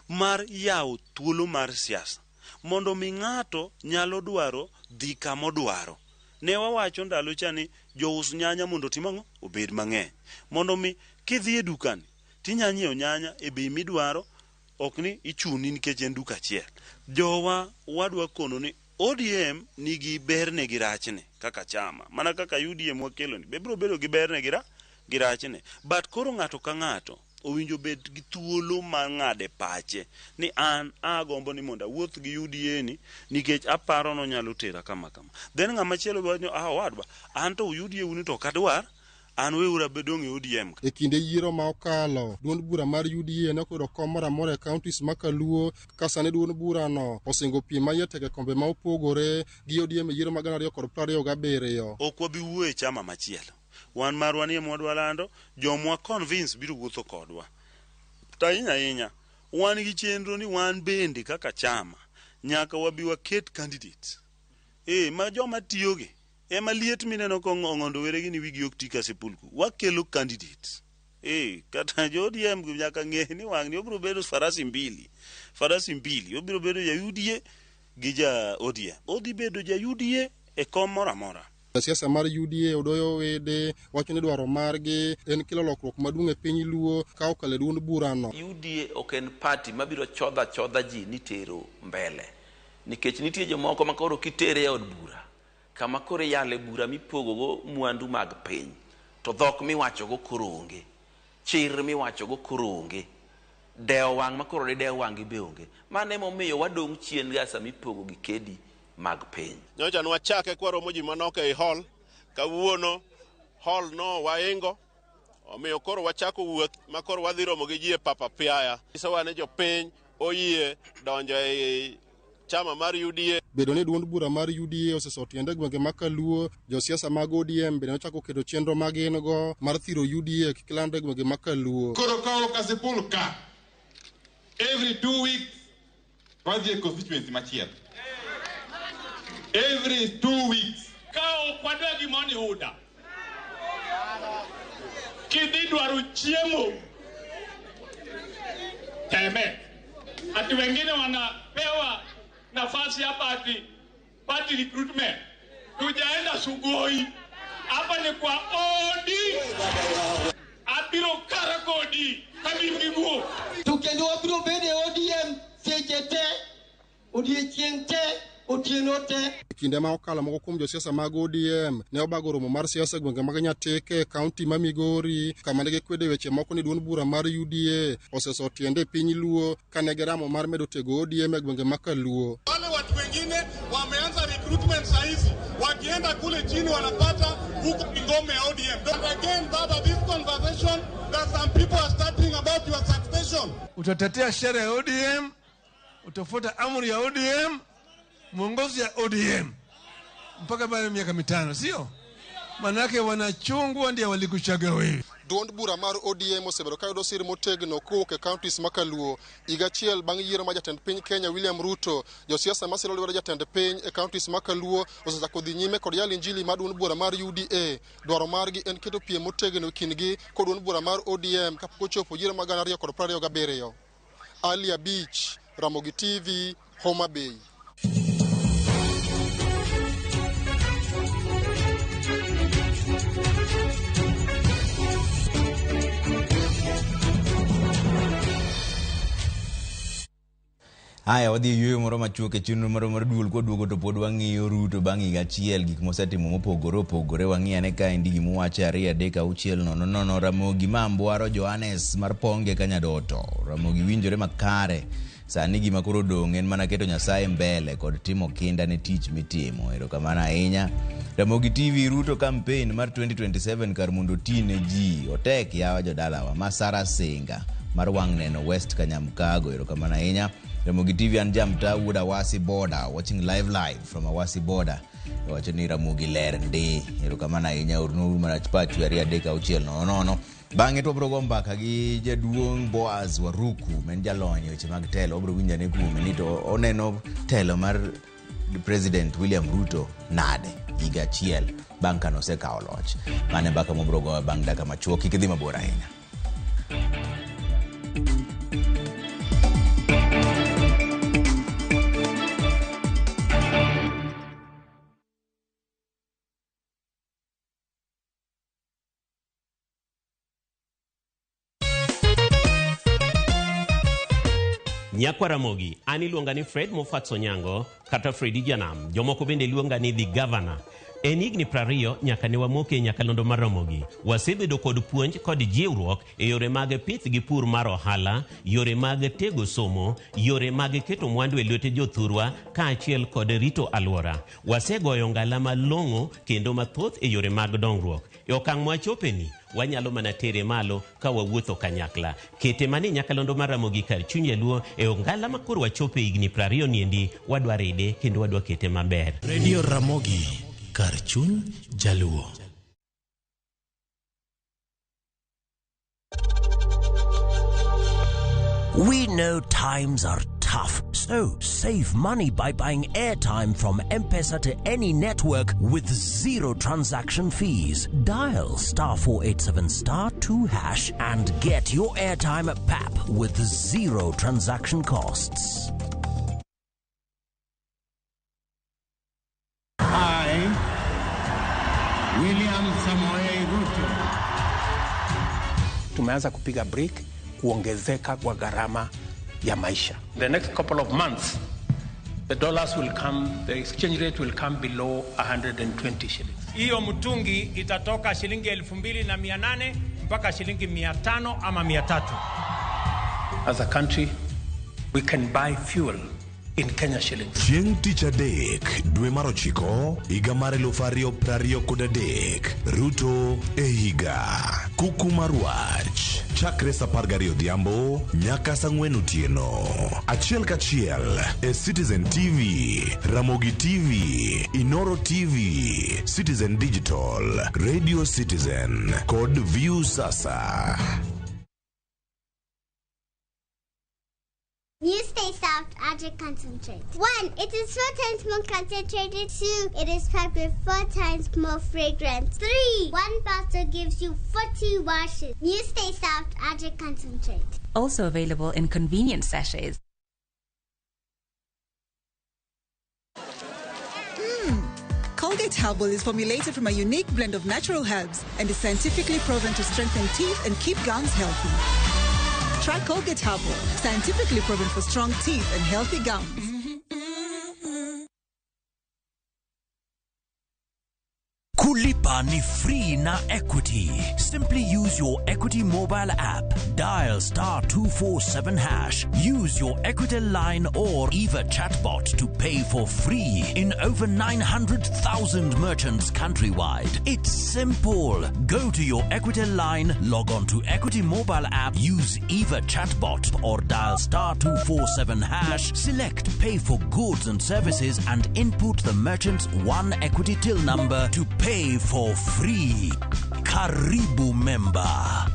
mar yawo thuolo mar siasa mondo mi ng'ato nyalo dwaro dhi kama odwaro. Ne wawacho ndalo cha ni jous nyanya mondo otim ang'o? Obed mang'eny. Mondo mi kidhi e dukani tinya nyiewo nyanya e bei midwaro, ok ni ichuni nikech en duka achiel. Jowa wadwa kono ni ODM nigi berne gi rachne kaka chama. Mana kaka UDM wakelo ni be biro bedo gi berne gi rachne. But koro ng'ato ka ng'ato owinjo bed gi thuolo mar ng'ade pache ni an agombo ni mondo awuoth gi UDA ni nikech aparo nonyalo tera kama kama. Then ng'ama chielo be wacho, ah owadwa, an to UDA uni to ok adwar, an weuru abedong' e ODM. E kinde yiero ma okalo, duond bura mar UDA ne ok oyudo kom moro amora e counties ma Kaluo ka sani duond burano osingo piem ma iye tek e kombe ma opogore gi ODM e yiero mag 2027. Ok wabi wuoyo e chama machielo. Wan marwa ni ema wadwa lando, jomwa convince biro wuotho kodwa. To ahinya ahinya, wan gi chenro ni wan bende kaka chama, nyaka wabi waket candidates. Ma joma tiyogi, ema liet mineno ka ong'ondo weregi ni wigi ok ti ka sepulku. Wakelo candidates. Kata jo ODM nyaka ng'e ni wang'ni obiro bedo farasi mbili. Farasi mbili, obiro bedo ja UDA gi ja ODM. Odhi bedo ja UDA e kom moro amora. Jasiasa mar UDA Odoyo Wede wacho ni dwaro margi en kelo lokruok maduong' e piny Luo ka okalo e duond burano. UDA ok en party mabiro chodha chodha ji ni tero mbele. Nikech nitie jomoko ma koro kitere e od bura, kama koro iyale bura mipogogo mwandu mag piny, to dhok miwachogo koro onge, chir miwachogo koro onge, dewo wang' ma koro didew wang'gi be onge. Mano emomiyo wadong' chien ga sama ipogo gi kedi mag piny. Nyocha nwachake kwaromo ji manok ei hall, kawuono hall no waingo, omiyo koro wachako wuoth ma koro wadhi romo gi ji e pap apiaya. Nyisowa ni jopiny oyie donjo ei chama mar UDA. Bedo ni duond bura mar UDA oseso tiende gwenge ma Kaluo, josiasa mag ODM bende nochako keto chenro ma gin go mar thiro UDA kik landre e gwenge ma Kaluo. Koro kawo Kasipul ka, every 2 weeks wadhi e constituency machielo. Every 2 weeks. Ka ok wadwa gimoro ni UDA, kidhi dwaro chiemo, teme. Ati wengine wanapewa nafasi hapa ati party recruitment. Tujaenda Sugoi. Hapa ni kwa OD. Abiro kara kodi. Kabiro gi guo. To kendo wabiro bedo e ODM seche te, odiechieng' te, otieno te. E kinde ma okalo moko kuom josiasa mag ODM ne obago romo mar siasa e gwenge mag Nyatike e kaunti ma Migori kama ne gikwede weche moko ni duond bura mar UDA oseso tiende e piny Luo kane giramo mar medo tego ODM e gwenge ma Kaluo. Wale watu wengine wameanza recruitment saizi, wakienda kule chini wanapata huko ngome ya ODM. But again, Baba, this conversation that some people are starting about your succession. Utatetea sera ya ODM, utafuata amri ya ODM, mwongozo ya ODM mpaka baada ya miaka 5, sio? Manake wanachungwa ndio walikuchagua wewe. Duond bura mar ODM osebedo ka yudo sir motegno kowuok e counties ma Kaluo. Higa achiel bang' yiero mar jatend piny Kenya William Ruto, josiasa masiro lwedo jatend piny e counties ma Kaluo osechako dhi nyime kod yalo injili mar duond bura mar UDA. Dwaro margi en keto piem motegno e kindgi kod duond bura mar ODM kapok ochopo yiero mag 2027. Ali Abich, Ramogi TV, Homa Bay. Aya, wadhi e yueyo moro machuok e chenro moro mar duol kwaduogo to pod wang'iyo Ruto bang' higa achiel gik mosetimo mopogore opogore. Wang'i ane kaendi gimowacho 2 3 6 0 0 Ramogi ma Mbwaro Johannes mar Ponge Kanyadoto. Ramogi winjore makare. Sani gima koro odong' en mana keto Nyasaye mbele kod timo kinda ne tich mitimo. Erokamano ahinya. Ramogi TV Ruto campaign mar 2027 kar mondo oti ne ji. Otek yawa jodalawa. Ma Sara Singa mar wang' neno West Kanyamkago. Erokamano ahinya. Ramogi TV an jamta wuod Awasi Border watching live from Awasi Border. Wacho ni Ramogi ler ndi. Erokamano ahinya. Ornuru mana pachu 2 3 6 0 0. Bang'e to wabiro go mbaka gi jaduong' Boaz Waruku ma en jalony e weche mag telo. Wabiro winjo ane kuome ni to oneno telo mar President William Ruto nade higa achiel bang' kane osekawo loch. Mano e mbaka mwabiro goyo bang' dakika machuok. Kik idhi mabor ahinya. Nyakwa Ramogi, an iluonga ni Fred Moffat Onyango kata Fredi Janam. Jomoko bende luonga ni The Governor. En higni 20 nyaka ne wamoke e nyakalondo mar Ramogi. Wasebedo kod puonj kod jiwruok e yore mag pith gi pur mar ohala, yore mag tego somo, yore mag keto mwandu e lwete jothurwa kaachiel kod rito alwora. Wasegoyo ngala malong'o kendo mathoth e yore mag dongruok. E okang' mwachopeni, wanyalo mana tere malo ka wawuotho kanyakla. Kete mane nyakalondo mar Ramogi kar chuny jaluo e ongala ma koro wachope higni 20 niendi, wadwa ride kendo wadwa kete maber. Radio Ramogi kar chuny jaluo. We know times are tough, so save money by buying airtime from M-Pesa to any network with zero transaction fees. Dial star 487 star 2 hash and get your airtime at PAP with zero transaction costs. I, William Samoei Ruto. Tumeanza kupiga break kuongezeka kwa gharama ya maisha. The next couple of months, the dollars will come, the exchange rate will come below 120 shillings. Hiyo mtungi itatoka shilingi 2800 mpaka shilingi 500 ama 300. As a country, we can buy fuel in Kenya shillings. Chieng' tich adek dwe mar ochiko higa mar 2023 Ruto e higa kuku mar wach chakre sa 12 odhiambo nyaka sa 4 otieno achiel kachiel e Citizen TV, Ramogi TV, Inoro TV, Citizen Digital, Radio Citizen kod View Sasa. You stay soft, Adric concentrate. 1, it is 4 times more concentrated. 2, it is packed with 4 times more fragrance. 3, 1 bottle gives you 40 washes. You stay soft, Adric concentrate. Also available in convenient sachets. Colgate Herbal is formulated from a unique blend of natural herbs and is scientifically proven to strengthen teeth and keep gums healthy. Try Colgate Herbal, scientifically proven for strong teeth and healthy gums. Kulipa ni free na Equity. Simply use your Equity mobile app. Dial star 247 hash. Use your Equity line or Eva chatbot to pay for free in over 900,000 merchants countrywide. It's simple. Go to your Equity line, log on to Equity mobile app, use Eva chatbot or dial star 247 hash, select pay for goods and services and input the merchant's one Equity till number to pay for For free. Karibu member.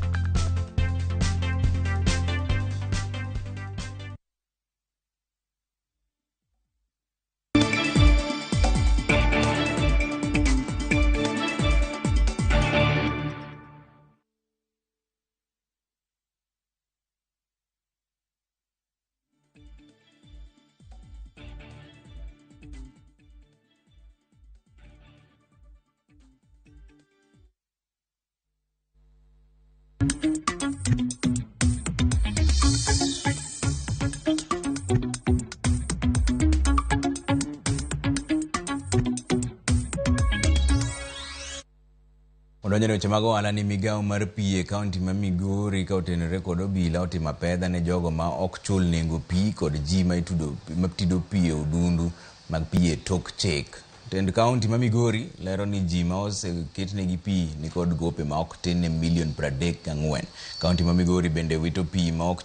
Odonjo e weche mag ohala ni migawo mar pi e kaunti ma Migori ka otenore kod obila otimo apedha ne jogo ma ok chul nengo pi kod ji ma tido pi e odundu mag pi e tok chik. Tend kaunti ma Migori lero ni ji ma oseketnegi pi nikod gope ma ok tin ne milion 34. Kaunti ma Migori bende wito pi ma ok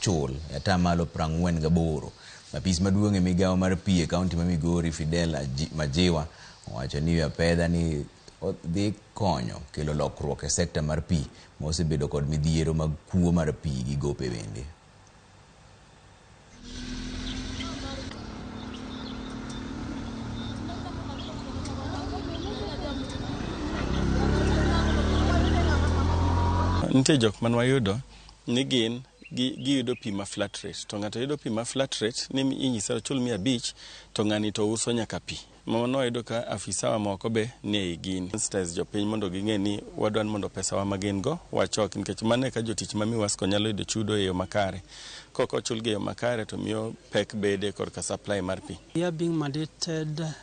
chul e atamalo 48. Apis maduong' e migawo mar pi e kaunti ma Migori Fidel Majiwa owacho ni apedha ni dhi konyo kelo lokruok e sekta mar pi ma osebedo kod midhiero mag kuo mar pi gi gope bende. Nitie jok man wayudo ni gin giyudo pi ma flat rate, to ng'ato yudo pi ma flat rate ni inyise ochul 500, to ng'ani to uso nyaka pi. Mano wayudo ka afisawa moko be ni ei gini. Sensitize jopiny mondo ging'e ni wadwa ni mondo pesawa ma gin go wachok, nikech mano eka jotich ma Miwasco nyalo yudo chudo e yo makare. Kok ochulgi e yo makare to miyo pek bede korka supply mar pi. We are being mandated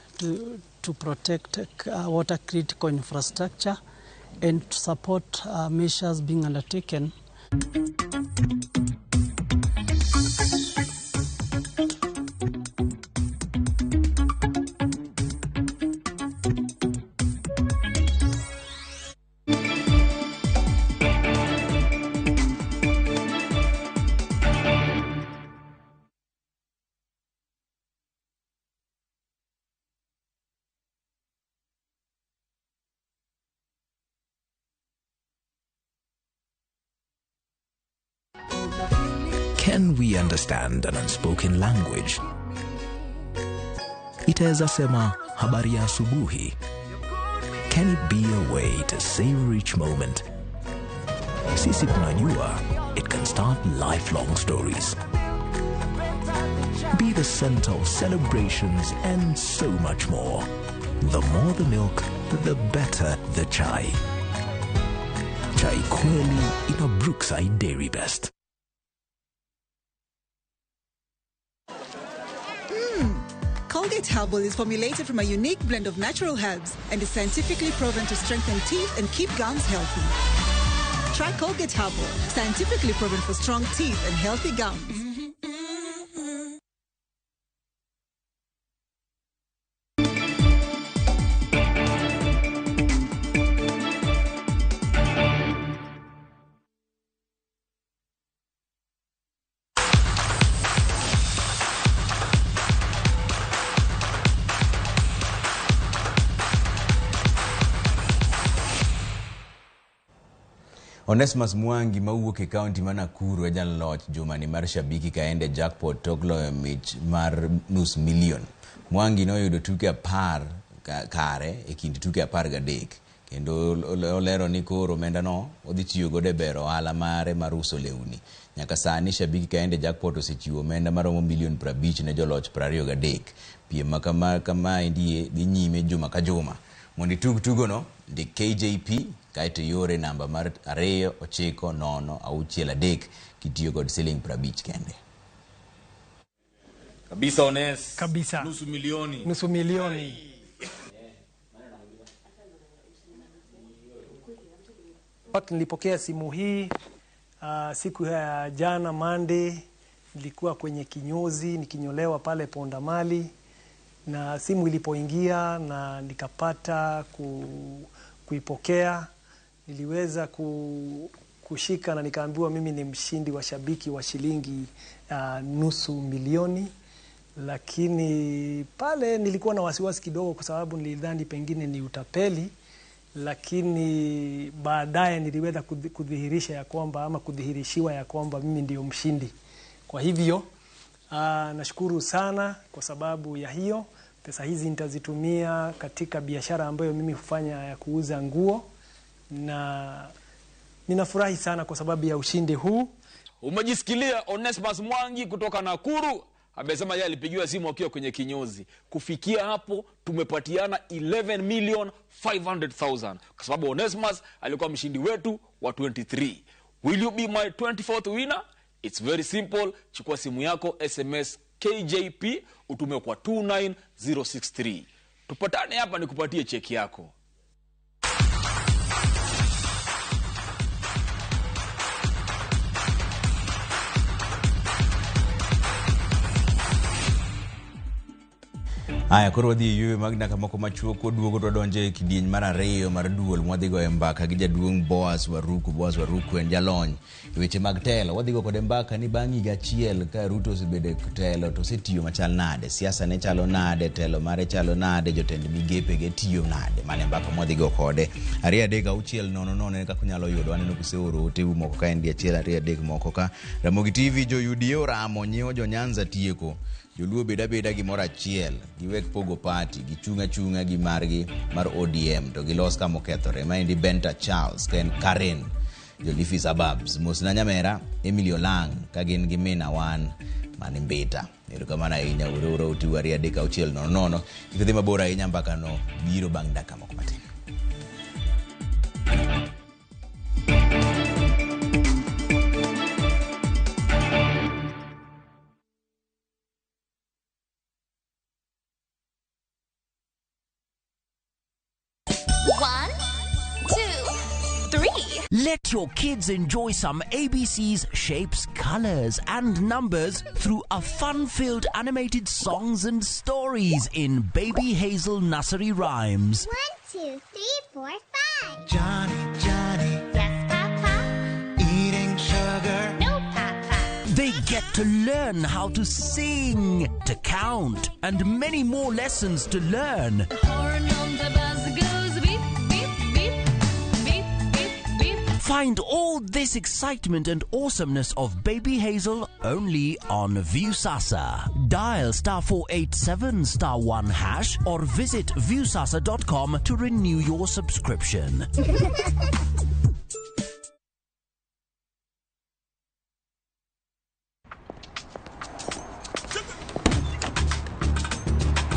to protect water critical infrastructure and to support measures being undertaken. Can we understand an unspoken language? Itaweza sema habari ya asubuhi. Can it be a way to savor each moment? Sisi tunajua it can start lifelong stories. Be the center of celebrations and so much more. The more the milk, the better the chai. Chai Kweli in a Brookside Dairy Best. Colgate Herbal is formulated from a unique blend of natural herbs and is scientifically proven to strengthen teeth and keep gums healthy. Try Colgate Herbal, scientifically proven for strong teeth and healthy gums. Onesmus Mwangi mawuok e kaunti ma Nakuru e jaloch jumani mar Shabiki Kaende jackpot tok loyo mich mar 500,000. Mwangi noyudo tuke 10 kare e kind tuke 13 kendo olero ni koro omendano odhi tiyo godo e bero ohala mare mar uso lewni. Nyaka sani Shabiki Kaende jackpot osechiwo omenda maromo milion 50 ne joloch 23. Piem ma kamaendi dhi nyime juma ka juma. Mondo itug tugono, ndik KJP kaeto iore namba mar 29063 kitiyo kod siling 50 kende. Kabisa Ones. Kabisa. 500,000. 500,000. Nilipokea simu hii siku ya jana Monday, nilikuwa kwenye kinyozi nikinyolewa pale Pondamali, na simu ilipoingia na nikapata kuipokea, niliweza kushika na nikaambiwa mimi ni mshindi wa shabiki wa shilingi 500,000. Lakini pale nilikuwa na wasiwasi kidogo kwa sababu nilidhani pengine ni utapeli. Lakini baadaye niliweza kudhihirisha ya kwamba ama kudhihirishiwa ya kwamba mimi ndio mshindi. Kwa hivyo nashukuru sana kwa sababu ya hiyo. Pesa hizi nitazitumia katika biashara ambayo mimi hufanya ya kuuza nguo, na ninafurahi sana kwa sababu ya ushindi huu. Umejisikilia Onesmus Mwangi kutoka Nakuru amesema yeye alipigiwa simu akiwa kwenye kinyozi. Kufikia hapo tumepatiana 11,500,000 kwa sababu Onesmus alikuwa mshindi wetu wa 23. Will you be my 24th winner? It's very simple. Chukua simu yako, SMS KJP utume kwa 29063. Tupatane hapa nikupatie cheki yako. Aya, koro wadhi e yueyo mag dakika moko machuok waduogo to wadonjo e kidieny mar ariyo mar duol mwadhi goyo mbaka gi jaduong' Boaz Waruku. Boaz Waruku en jalony e weche mag telo. Wadhi go kode mbaka ni bang' higa achiel ka Ruto osebedo e telo to osetiyo machal nade, siasa ne chalo nade, telo mare chalo nade, jotend migepe ge tiyo nade. Mano e mbaka mwadhi go kode. 2 3 6 0 0 en kaka unyalo yudo. Aneno kuseoro oteu moko ka en 1 2 3 moko ka. Ramogi TV jo UDA oramo nyiewo jo Nyanza tieko. Joluo bed abeda gimoro achiel, giwek pogo party, gichung' achung'a gi margi mar ODM to gilos kama okethore. Maendi Benta Charles ka en Karen, Jolifi Suburbs. Mosna nyamera Emily Olang' ka gin gi mina wan mani Mbita. Erokamano ahinya, ure ure utiu 2 3 6 0 0. Kik idhi mabor ahinya, mbaka no biro bang' dakika moko matin. Let your kids enjoy some ABCs, shapes, colors, and numbers through a fun-filled animated songs and stories in Baby Hazel Nursery Rhymes. 1, 2, 3, 4, 5. Johnny, Johnny. Yes, Papa. Eating sugar. No, Papa. They get to learn how to sing, to count, and many more lessons to learn. The horn on the bus goes beep, beep, beep, beep, beep, beep. Find all this excitement and awesomeness of Baby Hazel only on Viusasa. Dial *487*1# or visit viusasa.com to renew your subscription.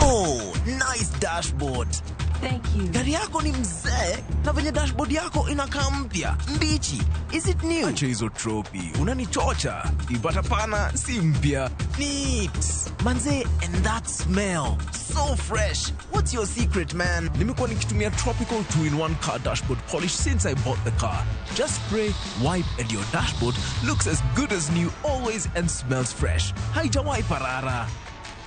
Oh, nice dashboard. Thank you. Gari yako ni mzee na venye dashboard yako inakaa mpya, mbichi. Is it new? Acha hizo tropi, unanichocha. Ipata pana si mpya. Neat. Manze, and that smell. So fresh. What's your secret, man? Nimekuwa nikitumia Tropical 2-in-1 car dashboard polish since I bought the car. Just spray, wipe and your dashboard looks as good as new always and smells fresh. Haijawahi parara.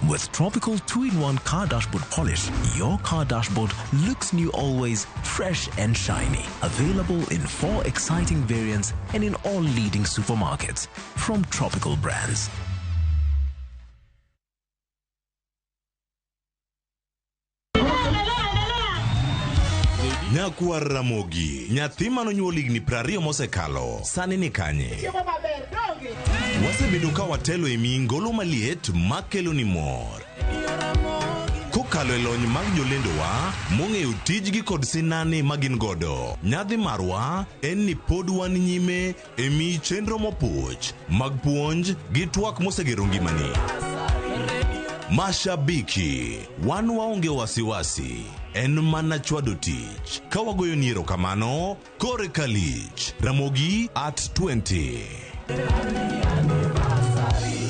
With Tropical 2-in-1 car dashboard polish, your car dashboard looks new always, fresh and shiny. Available in 4 exciting variants and in all leading supermarkets. From Tropical Brands. Nyakwar Ramogi, nyathi manonyuol higni 20 mosekalo, sani ni kanye? Wasebedo ka watelo e miyi ngolo maliet makelo ni mor. Kokalo e lony mag jolendowa mong'eyo tijgi kod sinani magin godo. Nyadhi marwa en ni pod wan nyime e miyi chenro mopuch mag puonj gi twak mosegero ngimani. Mashabiki, wan waonge wasiwasi, en mana chwado tich. Ka wagoyo ni erokamano, kore kalich. Ramogi at 20.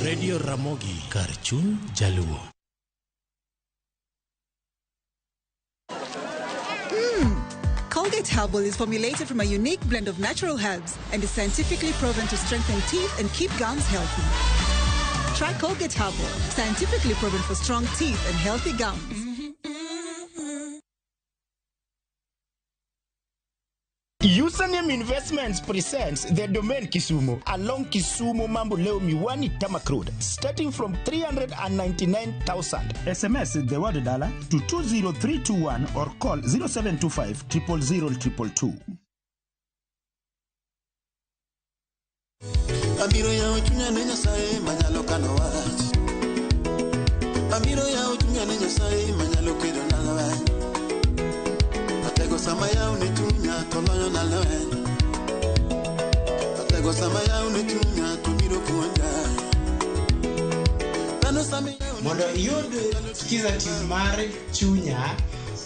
Radio Ramogi, kar chuny Jaluo. Colgate Herbal is formulated from a unique blend of natural herbs and is scientifically proven to strengthen teeth and keep gums healthy. Try Colgate Herbal, scientifically proven for strong teeth and healthy gums. Username Investments presents The Domain Kisumu along Kisumu Mamboleo Miwani Tamak Road, starting from 399,000. SMS the word dollar to 20321 or call 0725 000 222. Abiro yawo chunya ne Nyasaye manyalo kano wach. Abiro yawo chunya ne Nyasaye manyalo kedo na lweny. Atego sama yawo ne chunya to loyo na lweny. Atego sama yawo ne chunya to biro puonja. Dhano sama yawo ne Mondo iyud Skiza tune mar Chunya,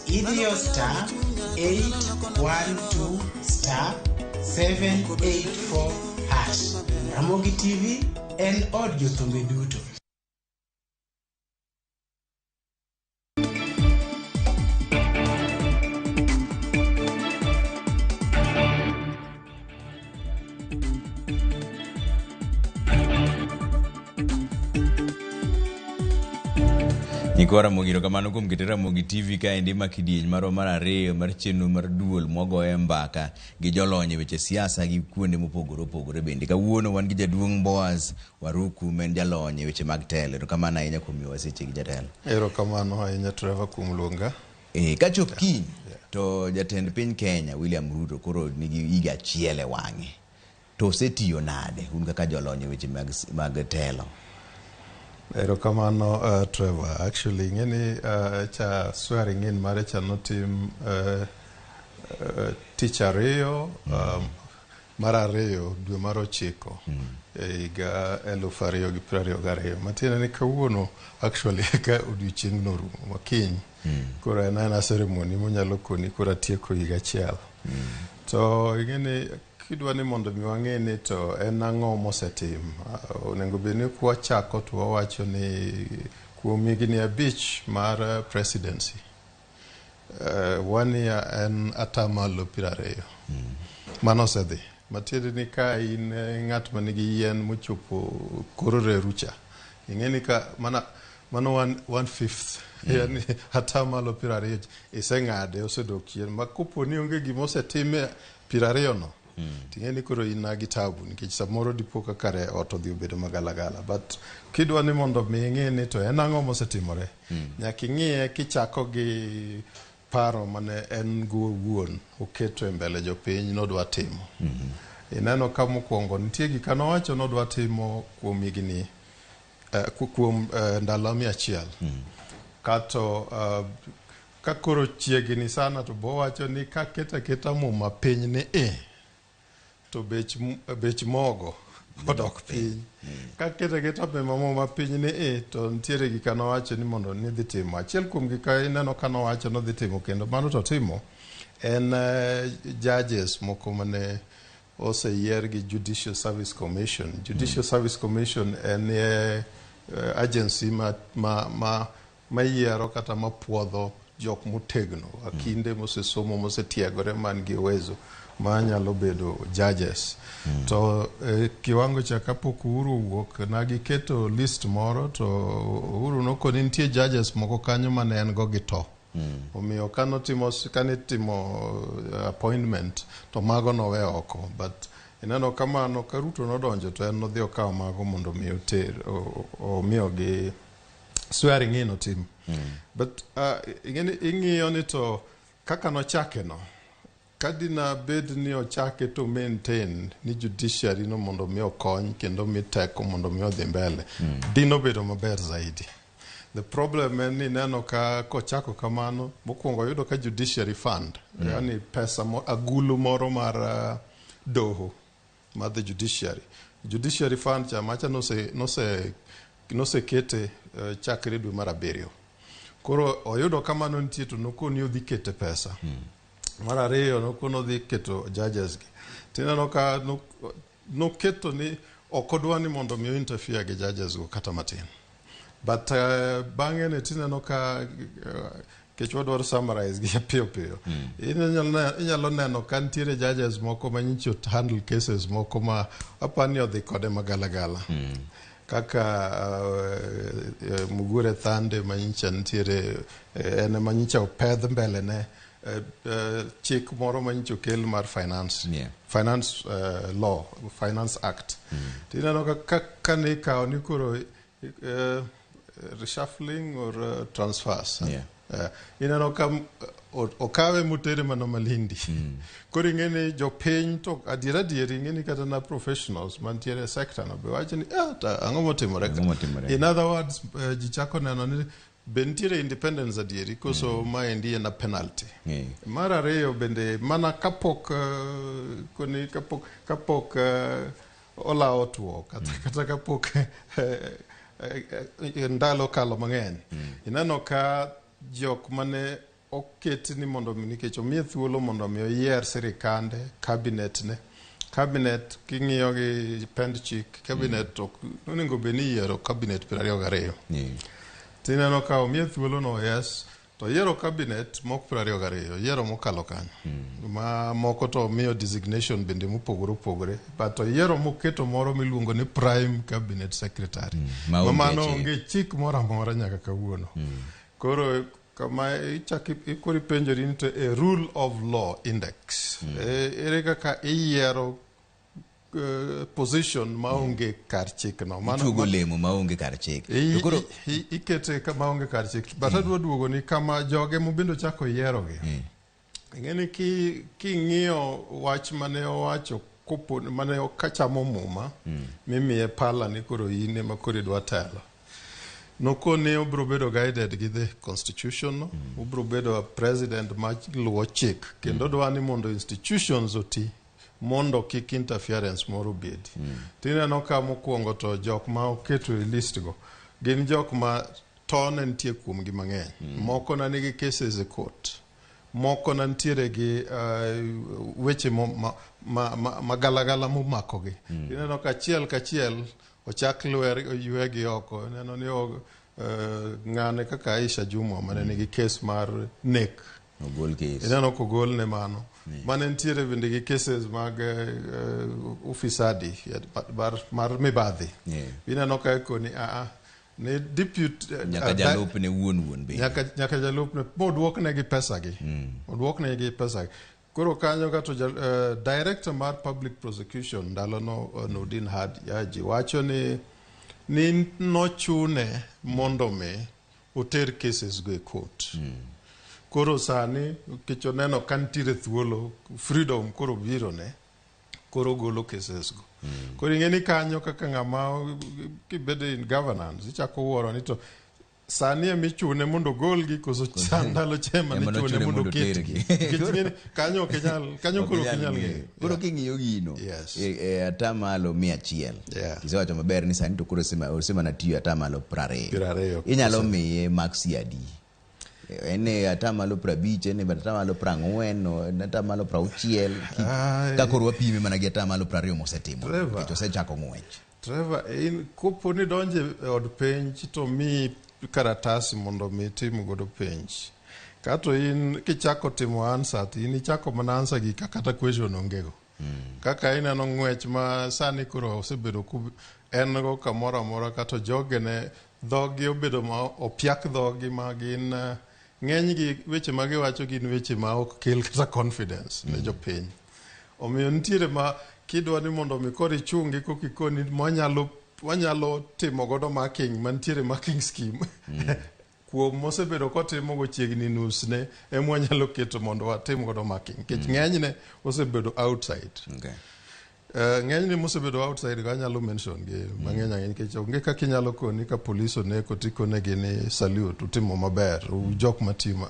idhiyo star 812 star 784 hash. Ramogi TV en od jothumbe duto. Nyikwa Ramogi erokamano kuom keto Ramogi TV kaendi ma kidieny marwa mar ariyo mar chenro mar duol mwagoye mbaka gi jolony e weche siasa gi kuonde mopogore opogore bende. Kawuono wan gi jaduong' Boaz Waruku ma en jalony e weche mag telo. Erokamano ahinya kuom miyowa seche gi jatelo. Erokamano ahinya Trevor kuom luonga. Kachop kiny to jatend piny Kenya William Ruto koro nigi higa achiel e wang'e. To osetiyo nade un kaka jolony e weche mag telo? Erokamano Trevor. Actually ing'e ni cha swearing in mare cha notim tich ariyo mar ariyo dwe mar ochiko e higa 2022. Matiende ni kawuono actually ka odiochieng'no orumo makiny. Koro en aena ceremony monyalo koni koro atieko higa achiel. To ing'e ni kidwa ni mondo mi wang'e ni to en ang'o mosetim, onego bed ni kwachako to wawacho ni kuom higni 5 mar presidency, 1 year en atamalo 20. Mano osedhi. Matiende ni ka in ng'at manigi yien mochopo kor reru cha, ing'e ni ka mano 1/5, yani atamalo 20 iseng'ade osedok chien. Ma kopo ni onge gima osetim 20 no, ting'e ni koro in gi tabu nikech samoro dipo ka kare ot odhi obedo magalagala. But kidwa ni mondo mi ing'e ni to en ang'o mosetimore, nyaka ing'iye kichako gi paro mane en go owuon oketo e mbele jopiny nodwa timo. Ineno ka mokwongo nitie gik manowacho nodwa timo kuom higni kuom ndalo 100. Kato ka koro chiegni sana to bowacho ni ka keta keta muma piny ni to bech mogo odok piny. Ka keta keta muma piny ni to nitiere gik manowacho ni mondo ni dhi timo. Achiel kuom gik ineno ka nowacho nodhi timo kendo mano to timo en judges moko mane oseyier gi Judicial Service Commission. Judicial Service Commission en agency ma yiero kata mapuodho jok motegno, akinde mosesomo, mosetiegore, man gi uwezo ma nyalo bedo judges. To kiwango cha kapok Uhuru owuok, na giketo list moro to Uhuru nokoni nitie judges moko kanyo mane en go gi to. Omiyo kanitimo appointment to mago nowe oko. But ineno kamano ka Ruto nodonjo to en nodhi okawo mago mondo mi oter omiyogi swearing in otim. But ing'iyo ni to kaka nochake no, kadina bed ni ochake to maintain ni judiciary no mondo mi okony kendo mi teko mondo mi odhi mbele, dino bedo maber zaidi. The problem en ni neno ka kochako kamano, mokwongo yudo ka judiciary fund, yani pesa agulu moro mar doho mar the judiciary. Judiciary fund cha macha nosekete chakre dwe mar 7. Koro oyudo kamano nitie to nokoni odhi kete pesa. Mar ariyo nokoni odhi keto judges gi. Tineno ka noketo ni ok odwa ni mondo mi interfere gi judges go kata matin. But bang'e ne tineno ka kech wadwaro summarize gi piyo piyo. Inyalo neno ka nitiere judges moko ma nyicho handle cases moko ma apani odhi kode magalagala. Kaka Mugure Thande ma nyicha nitiere en ema nyicha opedh mbele ne chik moro manyicho okel mar finance finance law, Finance Act. Tineno ka kane ikawo ni koro reshuffling or transfers, ineno ka okawe motere mana Malindi. Koro ing'e ni jopiny to adier adier ing'e ni kata na professionals mantiere e sector no be wacho ni, "Ah, ta ang'o motimore ka?" Ang'o motimore? In other words, ji chako neno ni be nitiere independence adieri koso maendi en a penalty. Mar ariyo bende mana kapok koni kapok olawo otuo kata kapok ndalo okalo mang'eny, ineno ka jok mane oket ni mondo mi, nikech omiye thuolo mondo mi oyier sirikande, cabinet ne cabinet, king'iyo gi pend chik, cabinet ok onego bed ni iyiero cabinet 22. Tineno ka omiye thuolo no, yes, to oyiero cabinet mok 22, oyiero mokalo kanyo, ma moko to omiyo designation bende mopogore opogore, but oyiero moketo moro miluongo ni prime cabinet secretary, ma ma onge mano chik. Onge chik moro amora nyaka kawuono. Koro kama ichak koro ipenjori ni to e rule of law index, ere kaka iyiero position maonge kar chik no? Ichuogo lemo maonge kar chik. To koro Ikete maonge kar chik, but adwa duogo ni kama joge mobende chako yierogi. Ing'e ni king'iyo wach mane owacho kopo mane kachamo muma mimiye pala ni koro in ema koro idwa telo, nokoni obiro bedo guided gi the constitution no, obiro bedo a president ma luwo chik kendo dwa ni mondo institutions oti mondo kik interference moro obedi. Tineno ka mokwongo to jok ma oketo e list go gin jok ma tone nitie kuomgi mang'eny. Moko na nigi cases e court, moko na nitiere gi weche ma galagala momakogi. Ineno ka achiel kachiel ochak lwer ywegi oko. Ineno ni ng'ane kaka Aisha Jumwa mane nigi case mar nek, ogol kes. Ineno kogol ne mano. Mane nitiere bende gi cases mag ufisadi mar mibadhi. Ineno ka koni aa ni deputy Nyaka jalupne wuon wuon bende. Nyaka jalupne moduoknegi pesagi, oduoknegi pesagi. Koro kanyo kato director mar public prosecution ndalono, Nurdin Haji, wacho ni nochune mondo mi oter cases go e court. Koro sani nikech oneno ka nitiere thuolo, freedom koro biro ne, koro golo cases go. Koro ing'e ni kanyo kaka ng'ama kibedo in governance ichako wuoro ni to sani emichune mondo ogolgi koso sa ndalo cha ema Ema nichune nochune mondo mondo oketgi. otergi. Nikech ing'e ni kanyo ok inyal, kanyo Ok koro ok inyal inyal ng'eyo. ng'eyo. Koro king'iyo gino e atamalo 100, isewacho maber ni sani to koro osemana tiyo atamalo 20. 20. Inyalo miye maksi adi? En e atamalo 50, en e atamalo 40, en atamalo 60, ka koro wapime mana gi atamalo 20 mosetimo Trevor. nikech osechako ng'wech. Trevor, in kopo ni donje e od penj to miyi karatas mondo mi itim godo penj, kato in kichako timo answer to in ichako mana answer gi ka kata question ongego. Kaka ineno ng'wech ma sani koro osebedo ku en go kamoro amora, kato jogene dhogi obedo ma opiak dhogi ma gin ng'enygi weche ma giwacho gin weche ma ok kel kata confidence ne jopiny. Omiyo nitiere ma kidwa ni mondo mi koro ichungi kokikoni wanyalo timo godo marking mantiere, marking scheme kuom mosebedo kotimo go chiegni nus ne ema wanyalo keto mondo watim godo marking, nikech ng'enyne osebedo outside. Ng'enyne mosebedo outside go anyalo mention gi mang'eny ahinya, nikech onge kaka inyalo koni ka polis oneko tikonegi ni salute, utimo maber, u jok matimo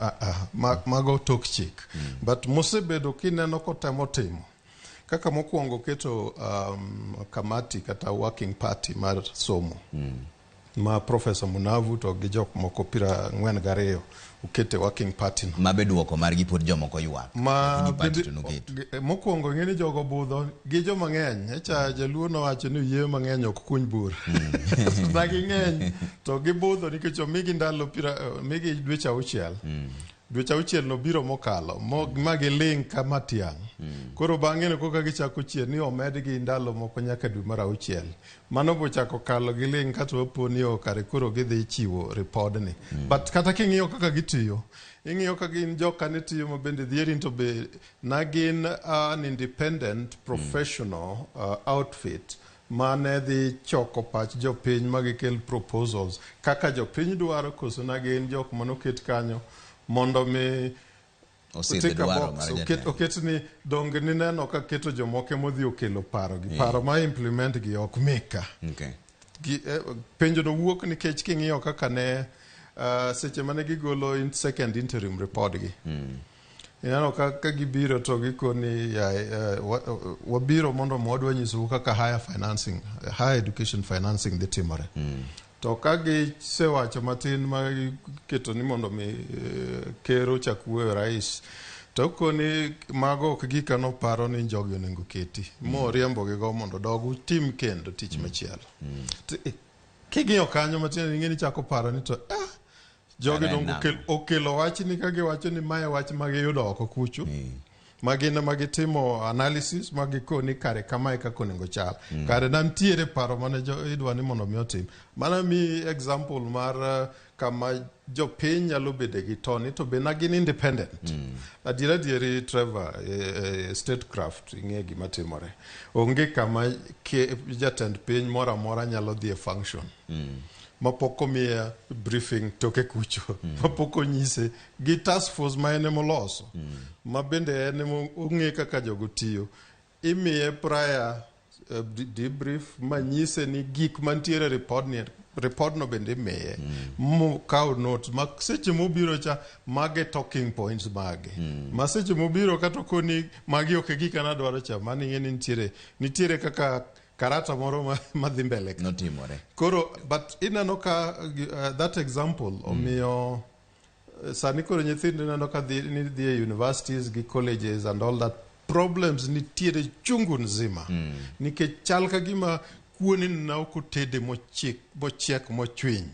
mago tok chik. But mosebedo kineno kotemo timo kaka mokwongo keto kamati kata working party mar somo ma Professor Munavu to gi jok moko 42 okete working party no. Ma be duoko margi pod jomoko ywak. Ma Lakini party bende- to noketo. Mokwongo ing'e ni jogo budho gi joma ng'eny echa jaluo nowacho ni yie mang'eny ok kuny bur na ging'eny to gibudho nikech omigi ndalo omigi dweche 6. Dweche auchiel no biro mokalo ma giling' ka matiang'. Koro bang'e no koka gichako chier ni omedgi ndalo moko nyaka dwe mar auchiel. Mano bochako kalo giling' kato wapo ni o kare koro gidhi chiwo ripodni. But kata king'iyo kaka gitiyo, ing'iyo ka gin joka ne tiyo ma bende dhieri to be na gin an independent professional outfit mane dhi choko pach jopiny ma gikel proposals kaka jopiny dwaro, koso na gin jok manoket kanyo mondo mi Osidh tick a dwaro box, mar oket, jatelo. oket ni donge nineno ka keto jomoko emodhi okelo paro gi paro ma implement gi ok meka. Gi, penjo no wuok nikech king'iyo kaka ne seche mane gigolo in second interim report gi, ineno ka gibiro to gikoni ya, wabiro mondo wadwa nyisou kaka higher financing, higher education financing dhi timore. To ka gisewacho matin ma giketo ni mondo mi ker ochak wuoyo, rais to koni mago ok gika noparo ni jogi onego keti moriembogigo mondo dog utim kendo tich machielo. King'iyo kanyo matin, ing'e ni chako paro ni to jogi Kare dongo nang'o? okelo wach ni ka giwacho ni mae wach ma giyudo oko kucho, ma gin ema gitimo analysis ma gikoni kare kamae kaka onego chal. Kare na nitiere paro mane idwa ni mondo mi otim. Mana mi example mar kama jopiny nyalo bede gi toni to be na gin independent. Adier adieri, Trevor, statecraft ing'e gima timore. Onge kama jatend piny moro amora nyalo dhi e function mapok omiye briefing toke kucho, mapok onyise gi task force ma en emoloso, ma bende en ema ong'e kaka jogo tiyo. Imiye prior debrief manyise ni gik mantiere e report ni, report no bende imiye mokaw notes ma seche mobiro cha mage talking points mage ma seche mobiro kata okoni magi ok e gika nadwaro cha, mano ing'e ni nitiere kaka karata moro madhi mbele ka. Notimore. Koro but ineno ka that example omiyo sani koro nyithindo ineno ka dhi ni dhi e universities gi colleges and all that, problems nitiere chungu nzima nikech chal ka gima kuoni na ok otede mochiek mochiek mochwiny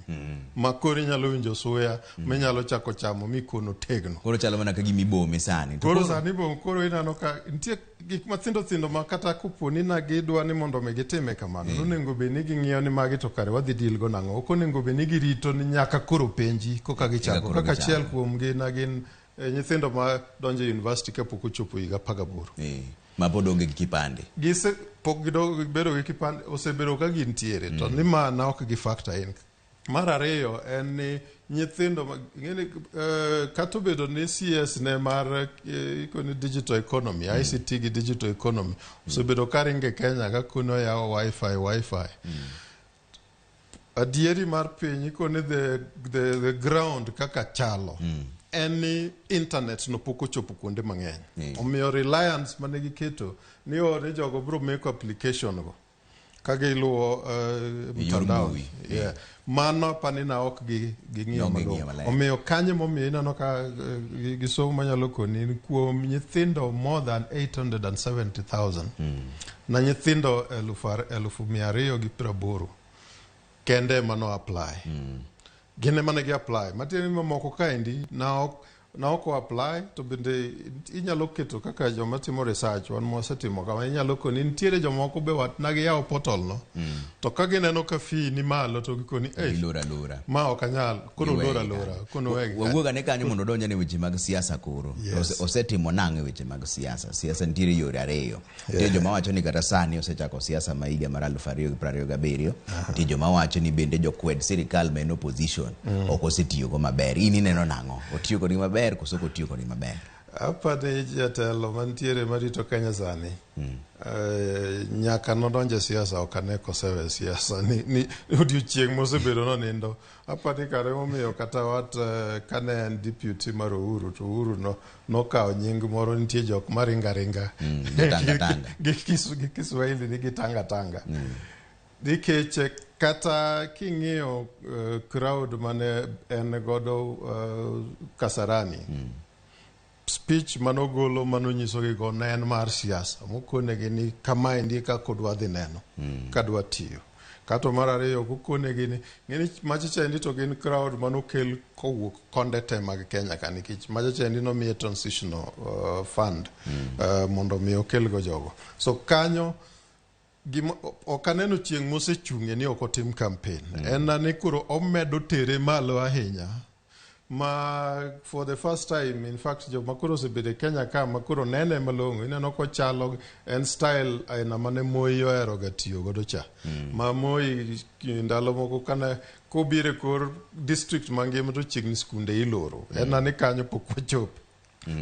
ma koro inyalo winjo suya minyalo chako chamo mi kuon otegno. Koro chalo mana ka gima ibome sani. To koro sani bo koro ineno ka nitie gik mathindo thindo ma kata kopo ni na gidwa ni mondo mi gitime kamano, nonego bed ni ging'iyo ni magi to kare wadhi deal go nang'o. Ok onego bed ni girito ni nyaka koro penji koka gichako. Koro kaka gichako. Achiel kuom gi na gin nyithindo ma donjo e university kapok ochopo higa 18. Ma pod onge gi kipande. Gise pok gibedo gi kipande, osebedo ka gintiere to ni mana ok gi factor in. Mar ariyo en ni nyithindo ing'eni, kata obedo ni CS ne mar ikoni digital economy, ICT gi digital economy osebedo ka ringo e Kenya ka kono yawo wifi wifi. Adieri mar piny ikoni the ground kaka chalo en ni internet no pok ochopo kuonde mang'eny. Omiyo reliance mane giketo ni o ni jogo biro meko application go ka giluwo yor mtandao. Mbui. Yeah. Mano apani na ok gi ging'iyo Ok ging'iyo malong'o. maler. Omiyo kanyo momiyo ineno ka gi somo manyalo koni ni kuom nyithindo more than 870,000 na nyithindo 280,000 kende ema no apply. Gin ema ne gi apply. Matiende ni mamoko kaendi na ok o apply. To bende inyalo keto kaka joma timo research wan mwasetimo kama, inyalo koni nitiere jomoko be wat na giyawo portal no to ka gineno ka fee ni malo to gikoni, "Ei, Gilor alora. ma ok anyal." Koro Giwegi lor alora kanyo. kono wegi kanyo. Wawuog ane kanyo mondo odonj ane weche mag siasa koro. Yes. Osetimo nang'o e weche mag siasa? Siasa nitiere yore ariyo. Nitie joma wacho ni kata sani osechako siasa ma higa mar 2027. Nitie joma wacho ni bende jokwed sirikal ma en opposition ok osetiyogo maber. In ineno nang'o? Otiyo kodgi maber koso ok otiyo kodgi maber? Apani jatelo mantiere marito Kenya sani nyaka nodonjo e siasa ok ane kosewe siasa ni odiochieng' mosebedo nonindo. Apani kare momiyo kata wat kane en deputy mar Uhuru to Uhuru no nokawo nying moro, nitie jok maringa ringa Jotanga tanga. gi Kiswahili ni gitanga tanga nikech kata king'iyo crowd mane en godo Kasarani, speech manogolo manonyisogigo ne en mar siasa mokonegi ni kamaendi e kaka odwa dhi neno kadwa tiyo. Kato mar ariyo kokonegi ni ng'eni macha chaendi to gin crowd manokel kowuok konde te mag Kenya ka nikech macha chaendi nomiye transitional fund mondo mi okelgo jogo. So kanyo gima ok aneno chieng' mosechung'e ni ok otim campaign. En na ni koro omedo tere malo ahinya ma for the first time in fact joma koro osebedo e Kenya ka ma koro nene malong'o ineno kochalo en style aina mane Moi ohero ga tiyo godo cha ma Moi ndalo moko kane kobiro e kor district mangima to chiegni skunde iloro en na ni kanyo pok wachope.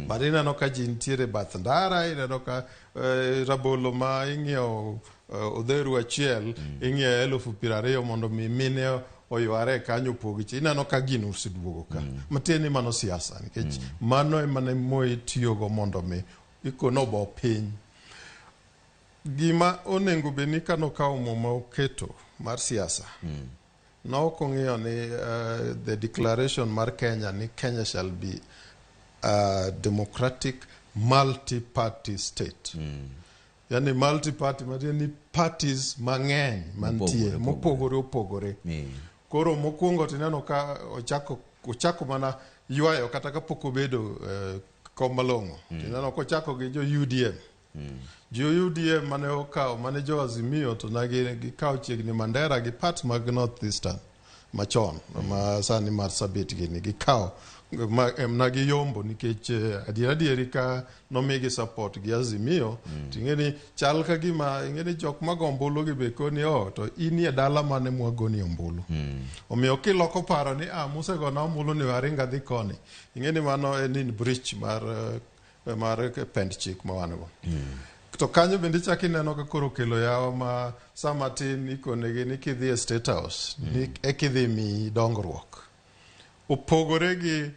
But ineno ka ji nitiere bath ndara, ineno ka rabolo ma ing'iewo odheru achiel ing'iewo 20,000 mondo mi mine oyware kanyo opogi chi. Ineno ka gino oseduogo ka. Matiende ni mano siasa nikech mano ema ne Moi tiyogo mondo mi ikono obo piny. Gima onego bed ni kanokawo muma oketo mar siasa nok ong'iyo ni the declaration mar Kenya ni Kenya shall be a democratic multi-party state. Yani multi-party matiende ni parties mang'eny mantie mopogore opogore. Koro mokwongo tineno ka ochako mana ywayo kata kapok obedo kom malong'o. Tineno kochako gi jo UDM. Jo UDM mane okawo mane jo Azimio to ne gikawo chiegni Mandera gi part mag North Eastern machon ma sani Marsabit gini gikawo na giyombo nikech adier adieri ka nomigi support gi Azimio ting'e ni chal ka gima ing'e ni jok mago ombulu gi be koni oh to inie dala mane mwagoni ombulu. Omiyo kiloko paro ni ah musegona ombulu ni waringa dhi koni ing'e ni mano en in breach mar pend chik ma wan go. To kanyo bende ichako ineno ka koro okelo yawa ma sama tin ikonegi ni kidhi e State House ni ekidhi miyi dongruok. Opogore gi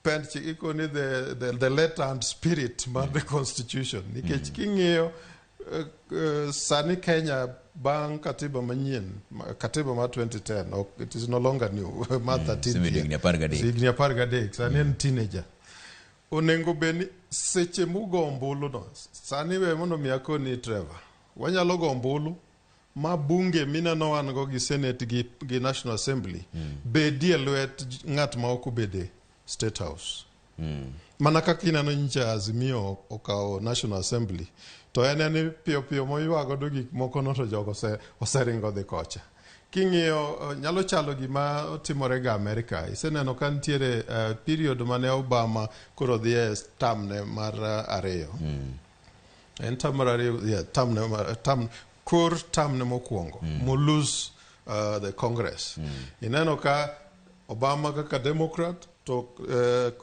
pend chik ikoni the letter and spirit mar the constitution nikech king'iyo sani Kenya bang' katiba manyien katiba mar 2010 ok, it is no longer new mar 13 Osebedo higni 13. Higni 13 sani en teenager. Onego bed ni seche mugo ombulu no sani we mondo mi akoni Trevor wanyalo go ombulu ma bunge mineno wan go gi Senate gi National Assembly bedie lwet ng'at ma ok obede State House. Mana kaka ineno nyicha Azimio okawo National Assembly to en ni piyo piyo moywa godo gik moko no to jogo oseringo dhi kocha. King'iyo nyalo chalo gima otimore ga Amerika. Iseneno ka nitiere period mane Obama koro dhi e term ne mar ariyo. En term mar ariyo, yeah, term ne term kor term ne mokwongo mo lose the Congress. Ineno ka Obama kaka Democrat to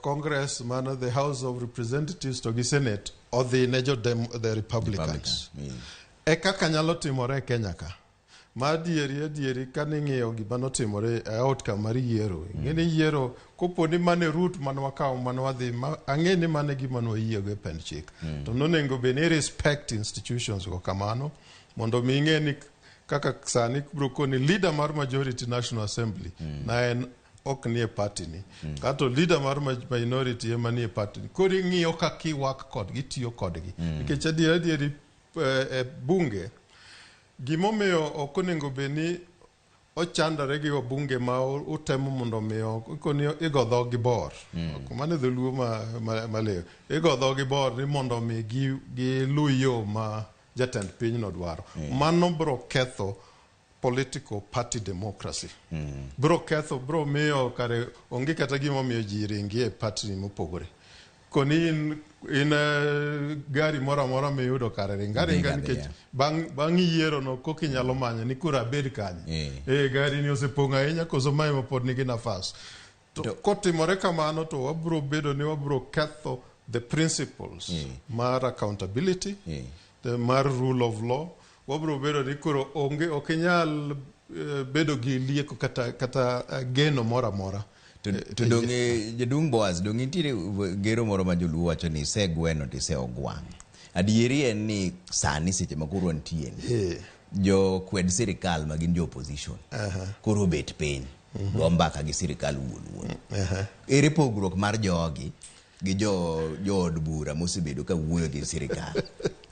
Congress mana the House of Representatives to gi Senate odhi ne jo the Republicans. E kaka nyalo timore e Kenya ka. Ma adieri kaning'iyo gima notimore e outcome mar yiero. Ing'e ni yiero kopo ni mane route mane wakawo mane wadhi ma ang'e ni mane gima ne wayiego e pend chik. To nonego bed ni respect institutions go kamano mondo mi ing'e ni kaka sani bro koni leader mar majority National Assembly na en ok nie party ni. Kato leader mar minority ema nie party ni. Koro ing'iyo kaka iwak kodgi, itiyo kodgi. Nikech adieri e bunge gimomiyo ok onego bed ni ochandore gi wabunge ma utemo mondo mi koni igo dhogi bor. Mano e dholuo malew. Igo dhogi bor ni mondo mi gilu yo ma jatend pinyno dwaro. Mano bro ketho political party democracy. Bro ketho, bro miyo kare onge kata gimomiyo ji ringi e party mopogore. Koni in gari moro amora miyudo kare ringa ringa nikech bang' yiero no koka inyalo manyo ni koro abed kanye. Gari ni osepong' ahinya koso mae ma pod nigi nafas. To kotimore kamano to wabro bedo ni wabro ketho the principles mar accountability, the mar rule of law. Wabro bedo ni koro onge ok inyal bedo gi lieko kata geno moro amora. To donge jaduong' Boaz, donge nitiere gero moro ma joluo wacho ni isegweno to iseogwang'. Adieri en ni sani seche ma koro wantie ni jo kwed sirikal ma gin jo opposition koro obet piny go mbaka gi sirikal wuon wuon. Ere pogruok mar jogi gi jo od bura mosebedo ka wuoyo gi sirikal?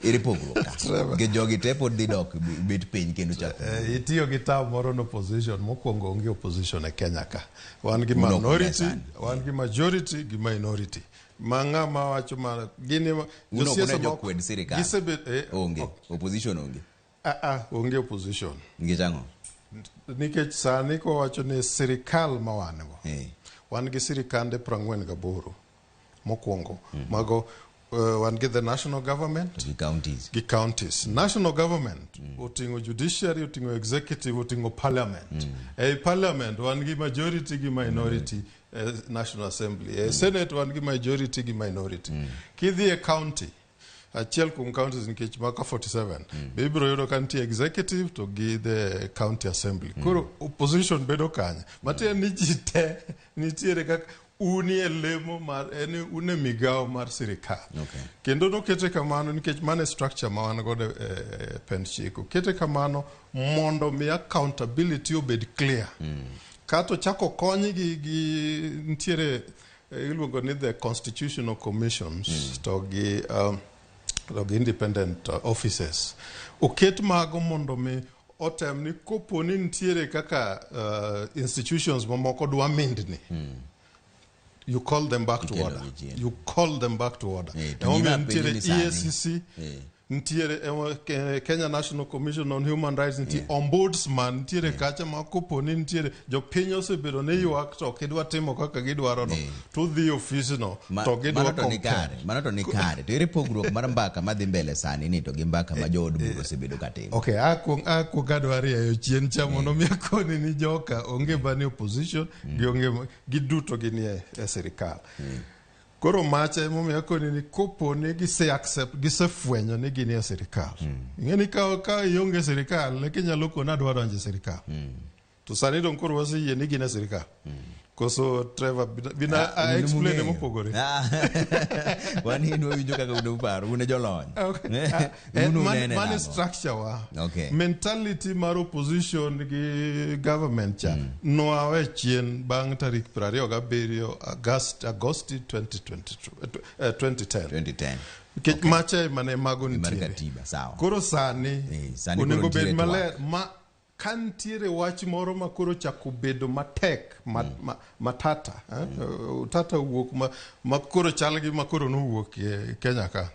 Ere pogruok ka? Nikech jogi te pod dhi dok bet piny kendo chako. Itiyo gi term moro ni opposition. Mokwongo onge opposition e Kenya ka. Wan gi Un ok une minority, sani. wan gi majority gi minority. Ma ng'ama wacho ma gin ema Un ok une josiasa moko jokwed sirikal. gisebet Onge. Opposition onge. Ah, ah, onge opposition. Nikech ang'o? Nikech sani kowacho ni sirikal ma wan go. Wan gi sirikande 48 mokwongo. Mago wan gi the national government gi counties. Gi counties. National government oting'o judiciary, oting'o executive, oting'o parliament. Ei parliament wan gi majority gi minority e National Assembly. E Senate wan gi majority gi minority. Kidhi e county, achiel kuom counties nikech maka 47 be ibiro yudo ka nitie executive to gi the county assembly. Koro opposition bedo kanye? Matiende ni ji te nitiere kaka unie lemo mar en un e migawo mar sirikal. Kendo nokete kamano nikech mano e structure ma wan godo e pend chik. Okete kamano mondo mi accountability obed clear. Kato chako konygi gi nitiere iluongo ni the constitutional commissions to gi independent offices. Oket mago mondo mi otem ni kopo ni nitiere kaka institutions mamoko dwa mindni, you call them back to Ikelo order. gi chien. You call them back to order. To Emomiyo gima nitiere apenji ni sani- EACC, nitiere Kenya National Commission on Human Rights, nitie ombudsman nitiere kacha ma kopo ni nitiere jopiny osebedo ni ywak to ok gidwa timo kaka gidwaro no, to dhi ofisno to gidwa mano to ni compare. kare, mano to ni kare. To ere pogruok mar mbaka madhi mbele sani ni to gi mbaka ma jood bura osebedo ka timo? Okay, akuong adwa rieyo chien cha mondo mi akoni ni joka onge bani opposition gi onge giduto ginie e sirikal. Koro macha emomiyo akoni ni kopo ni gise accept gisefwenyo ni gin e sirikal. Ing'e ni ka ionge e sirikal eka inyalo koni adwa donjo e sirikal. To sani dong koro waseyie ni gin e sirikal. Koso Trevor bina Ah, a un explain mung'eyo. mopogore. Ah, wan in wawinjo kaka un uparo, un e jolony. Okay. Ah, Un unene mane nang'o? structure wa. Okay. Mentality mar opposition gi government cha noawe chien bang' tarik 27 Agosti 2022, 2010. 2010. Nikech macha ema ne mago Mar nitiere. katiba, sawa. Koro sani sani koro onego nitiere bed twak. maler ma ka nitiere wach moro ma koro chako bedo matek matata utata wuok ma koro chal gi ma koro nowuok e Kenya ka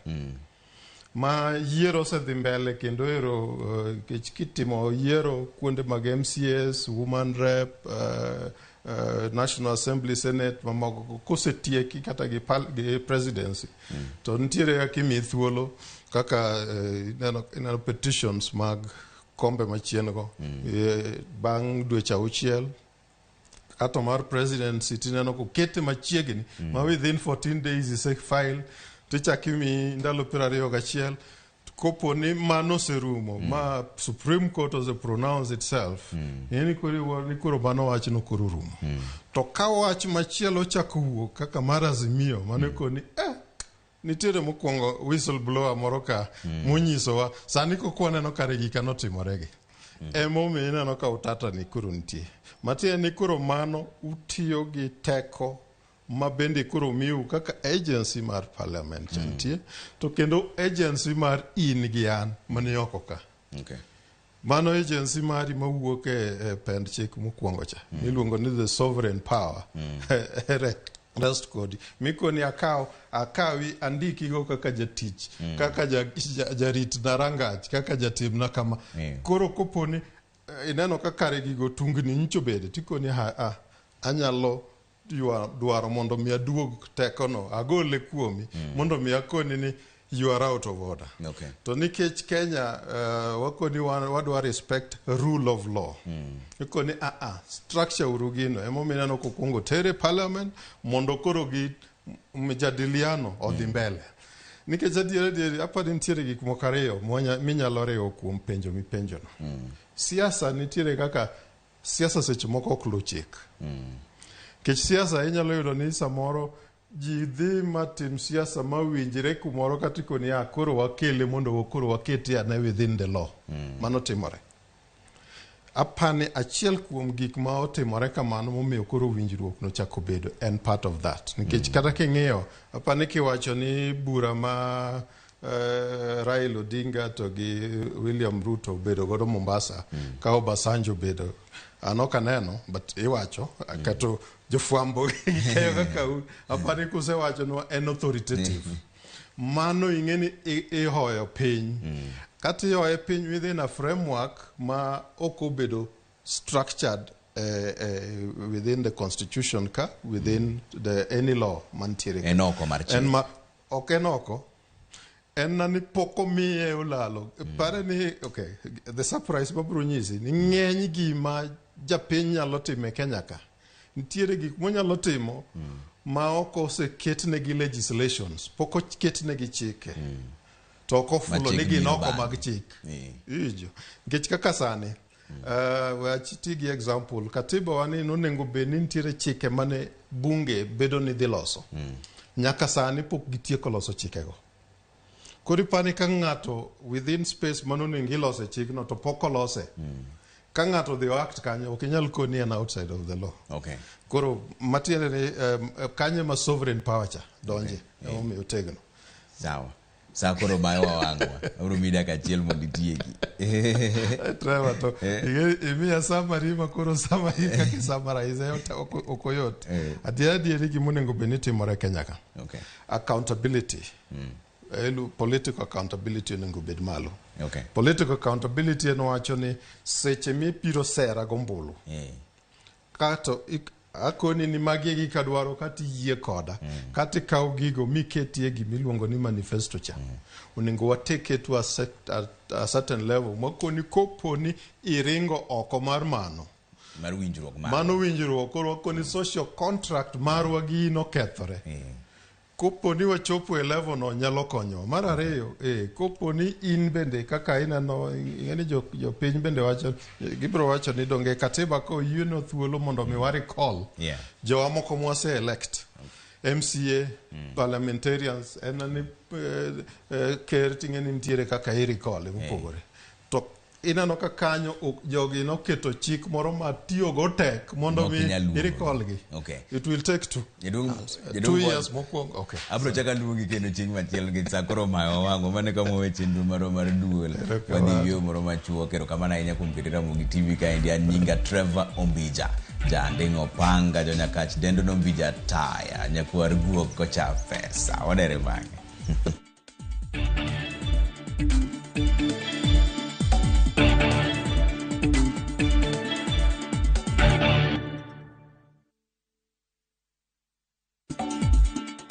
ma yiero osedhi mbele kendo ero nikech kitimo yiero kuonde mag MCAs, Woman Rep, National Assembly, Senate mamoko kosetieki kata gi presidency to nitiere kaka imiyi thuolo kaka ineno petitions mag kombe machien go bang' dweche 6 kato mar presidency tineno kokete machiegni ma within 14 days ise file tichako imiyi ndalo 21 kopo ni mano oserumo ma Supreme Court ose pronounce itself ni koro mano wachno koro rumo. To ka wach machielo ochako wuok kaka mar Azimio mano koni nitiere mokwongo whistleblower moro ka monyisowa sani kok waneno kare gika notimoregi. Emomiyo ineno ka utata ni koro nitie. Matiende ni koro mano utiyo gi teko ma bende koro miu kaka agency mar parliament cha nitie to kendo agency mar in gi an mani oko ka. Okay. Mano agency mari mawuok e pend chik mokwongo cha miluongo ni the sovereign power rest kodi mikoni akawi andikigo kaka jatich kaka jarit na rangach kaka jatimna kama. Koro koponi ineno ka kare gigo tungni nyicho bede tikoni anyalo dwaro mondo mi aduog tekono agole kuomi mondo mi akoni ni you are out of order. Okay. To nikech Kenya wakoni wadwa respect rule of law. Ikoni structure uru gino emomiyo ineno kokwongo tere parliament mondo koro gi mjadiliano odhi mbele. Nikech adier apani nitiere gik moko ariyo minyalo riwo kuom penjo mipenjono. Siasa nitiere kaka siasa seche moko ok luw chik. Nikech siasa inyalo yudo ni samoro ji dhi matim siasa mawinjre kumoro kata ikoni koro wakele mondo koro wakete ane within the law. Mano timore. Apani achiel kuom gik ma otimore kamano momiyo koro winjruok nochako bedo en part of that. Nikech kata king'iyo, apani kiwacho ni bura ma Raila Odinga to gi William Ruto obedo godo Mombasa ka Obasanjo obedo an ok aneno but iwacho kato jofwambo gi keyo kaka un apani kusewachonwa en authoritative mano ing'e ni ihoyo piny kata ihoye piny within a framework ma ok obedo structured within the constitution ka within the any law mantiere ka. En oko mar chik. En ma ok en oko en na ni pok omiye olalo pare ni okay the surprise mabiro nyisi ni ng'eny gima japiny nyalo timo e Kenya ka nitiere gik monyalo timo ma ok oseketnegi legislations pok oketnegi chike to ok ofulo Ma chik ni gin biro oko bang'e. mag chik Iwinjo? Nikech kaka sani we ati gi example katiba wa ni nonego bed ni nitiere chike mane bunge bedo ni dhi loso nyaka sani pok gitieko loso chikego koro ipani ka ng'ato within space manonego ilose chikno to pok olose ka ng'ato odhi o act kanyo ok inyal koni en outside of the law Okay. koro matiende ni kanyo ema sovereign power cha donje emomiyo otegno Sawa. Sa koro mayo wawang'wa. Abiro miyi dakika achiel mondo itieki. Trevor to imiya summary ma koro summary kaka isummarize ok oyot adier adieri gima onego bed ni timore Kenya ka Okay. accountability Elu, political accountability onego bed malo Okay. political accountability en wacho ni seche mibiro sera gombulu kato akoni ni magi e gik adwaro kata iyie koda kata ikaw gigo miketie gimiluongo ni manifesto cha onego wateke to a certain level makoni kopo ni iringo oko mar mano Mar winjruok mar. mano winjruok koro wakoni social contract marwa gi in okethore kopo ni wachopo e level no nyalo konyowa mar ariyo kopo ni in bende kaka ineno ing'e ni jopiny bende wacho gibiro wacho ni donge katiba ko oyienwa thuolo mondo mi wa recall jowa moko mwase elect MCA parliamentarians en ni ker ting'e ni nitiere kaka i recall mopogore to ineno ka kanyo jogi noketo chik moro ma tiyogo tek mondo Mok mi inyal luongo. i recall gi it will take two Jaduong' 2 years mokwongo okay Abro chako aluongi kendo chieng' machielo nikech sa koro omayo wang'wa mano e kama wawe chenro marwa mar duol wadhi yueyo moro machuok erokamano ahinya kuom keto Ramogi TV kaendi an nyinga Trevor Ombija janding' opanga jonyakach dendo nombija taya nyakwar guok kocha pesa wadere bang'e.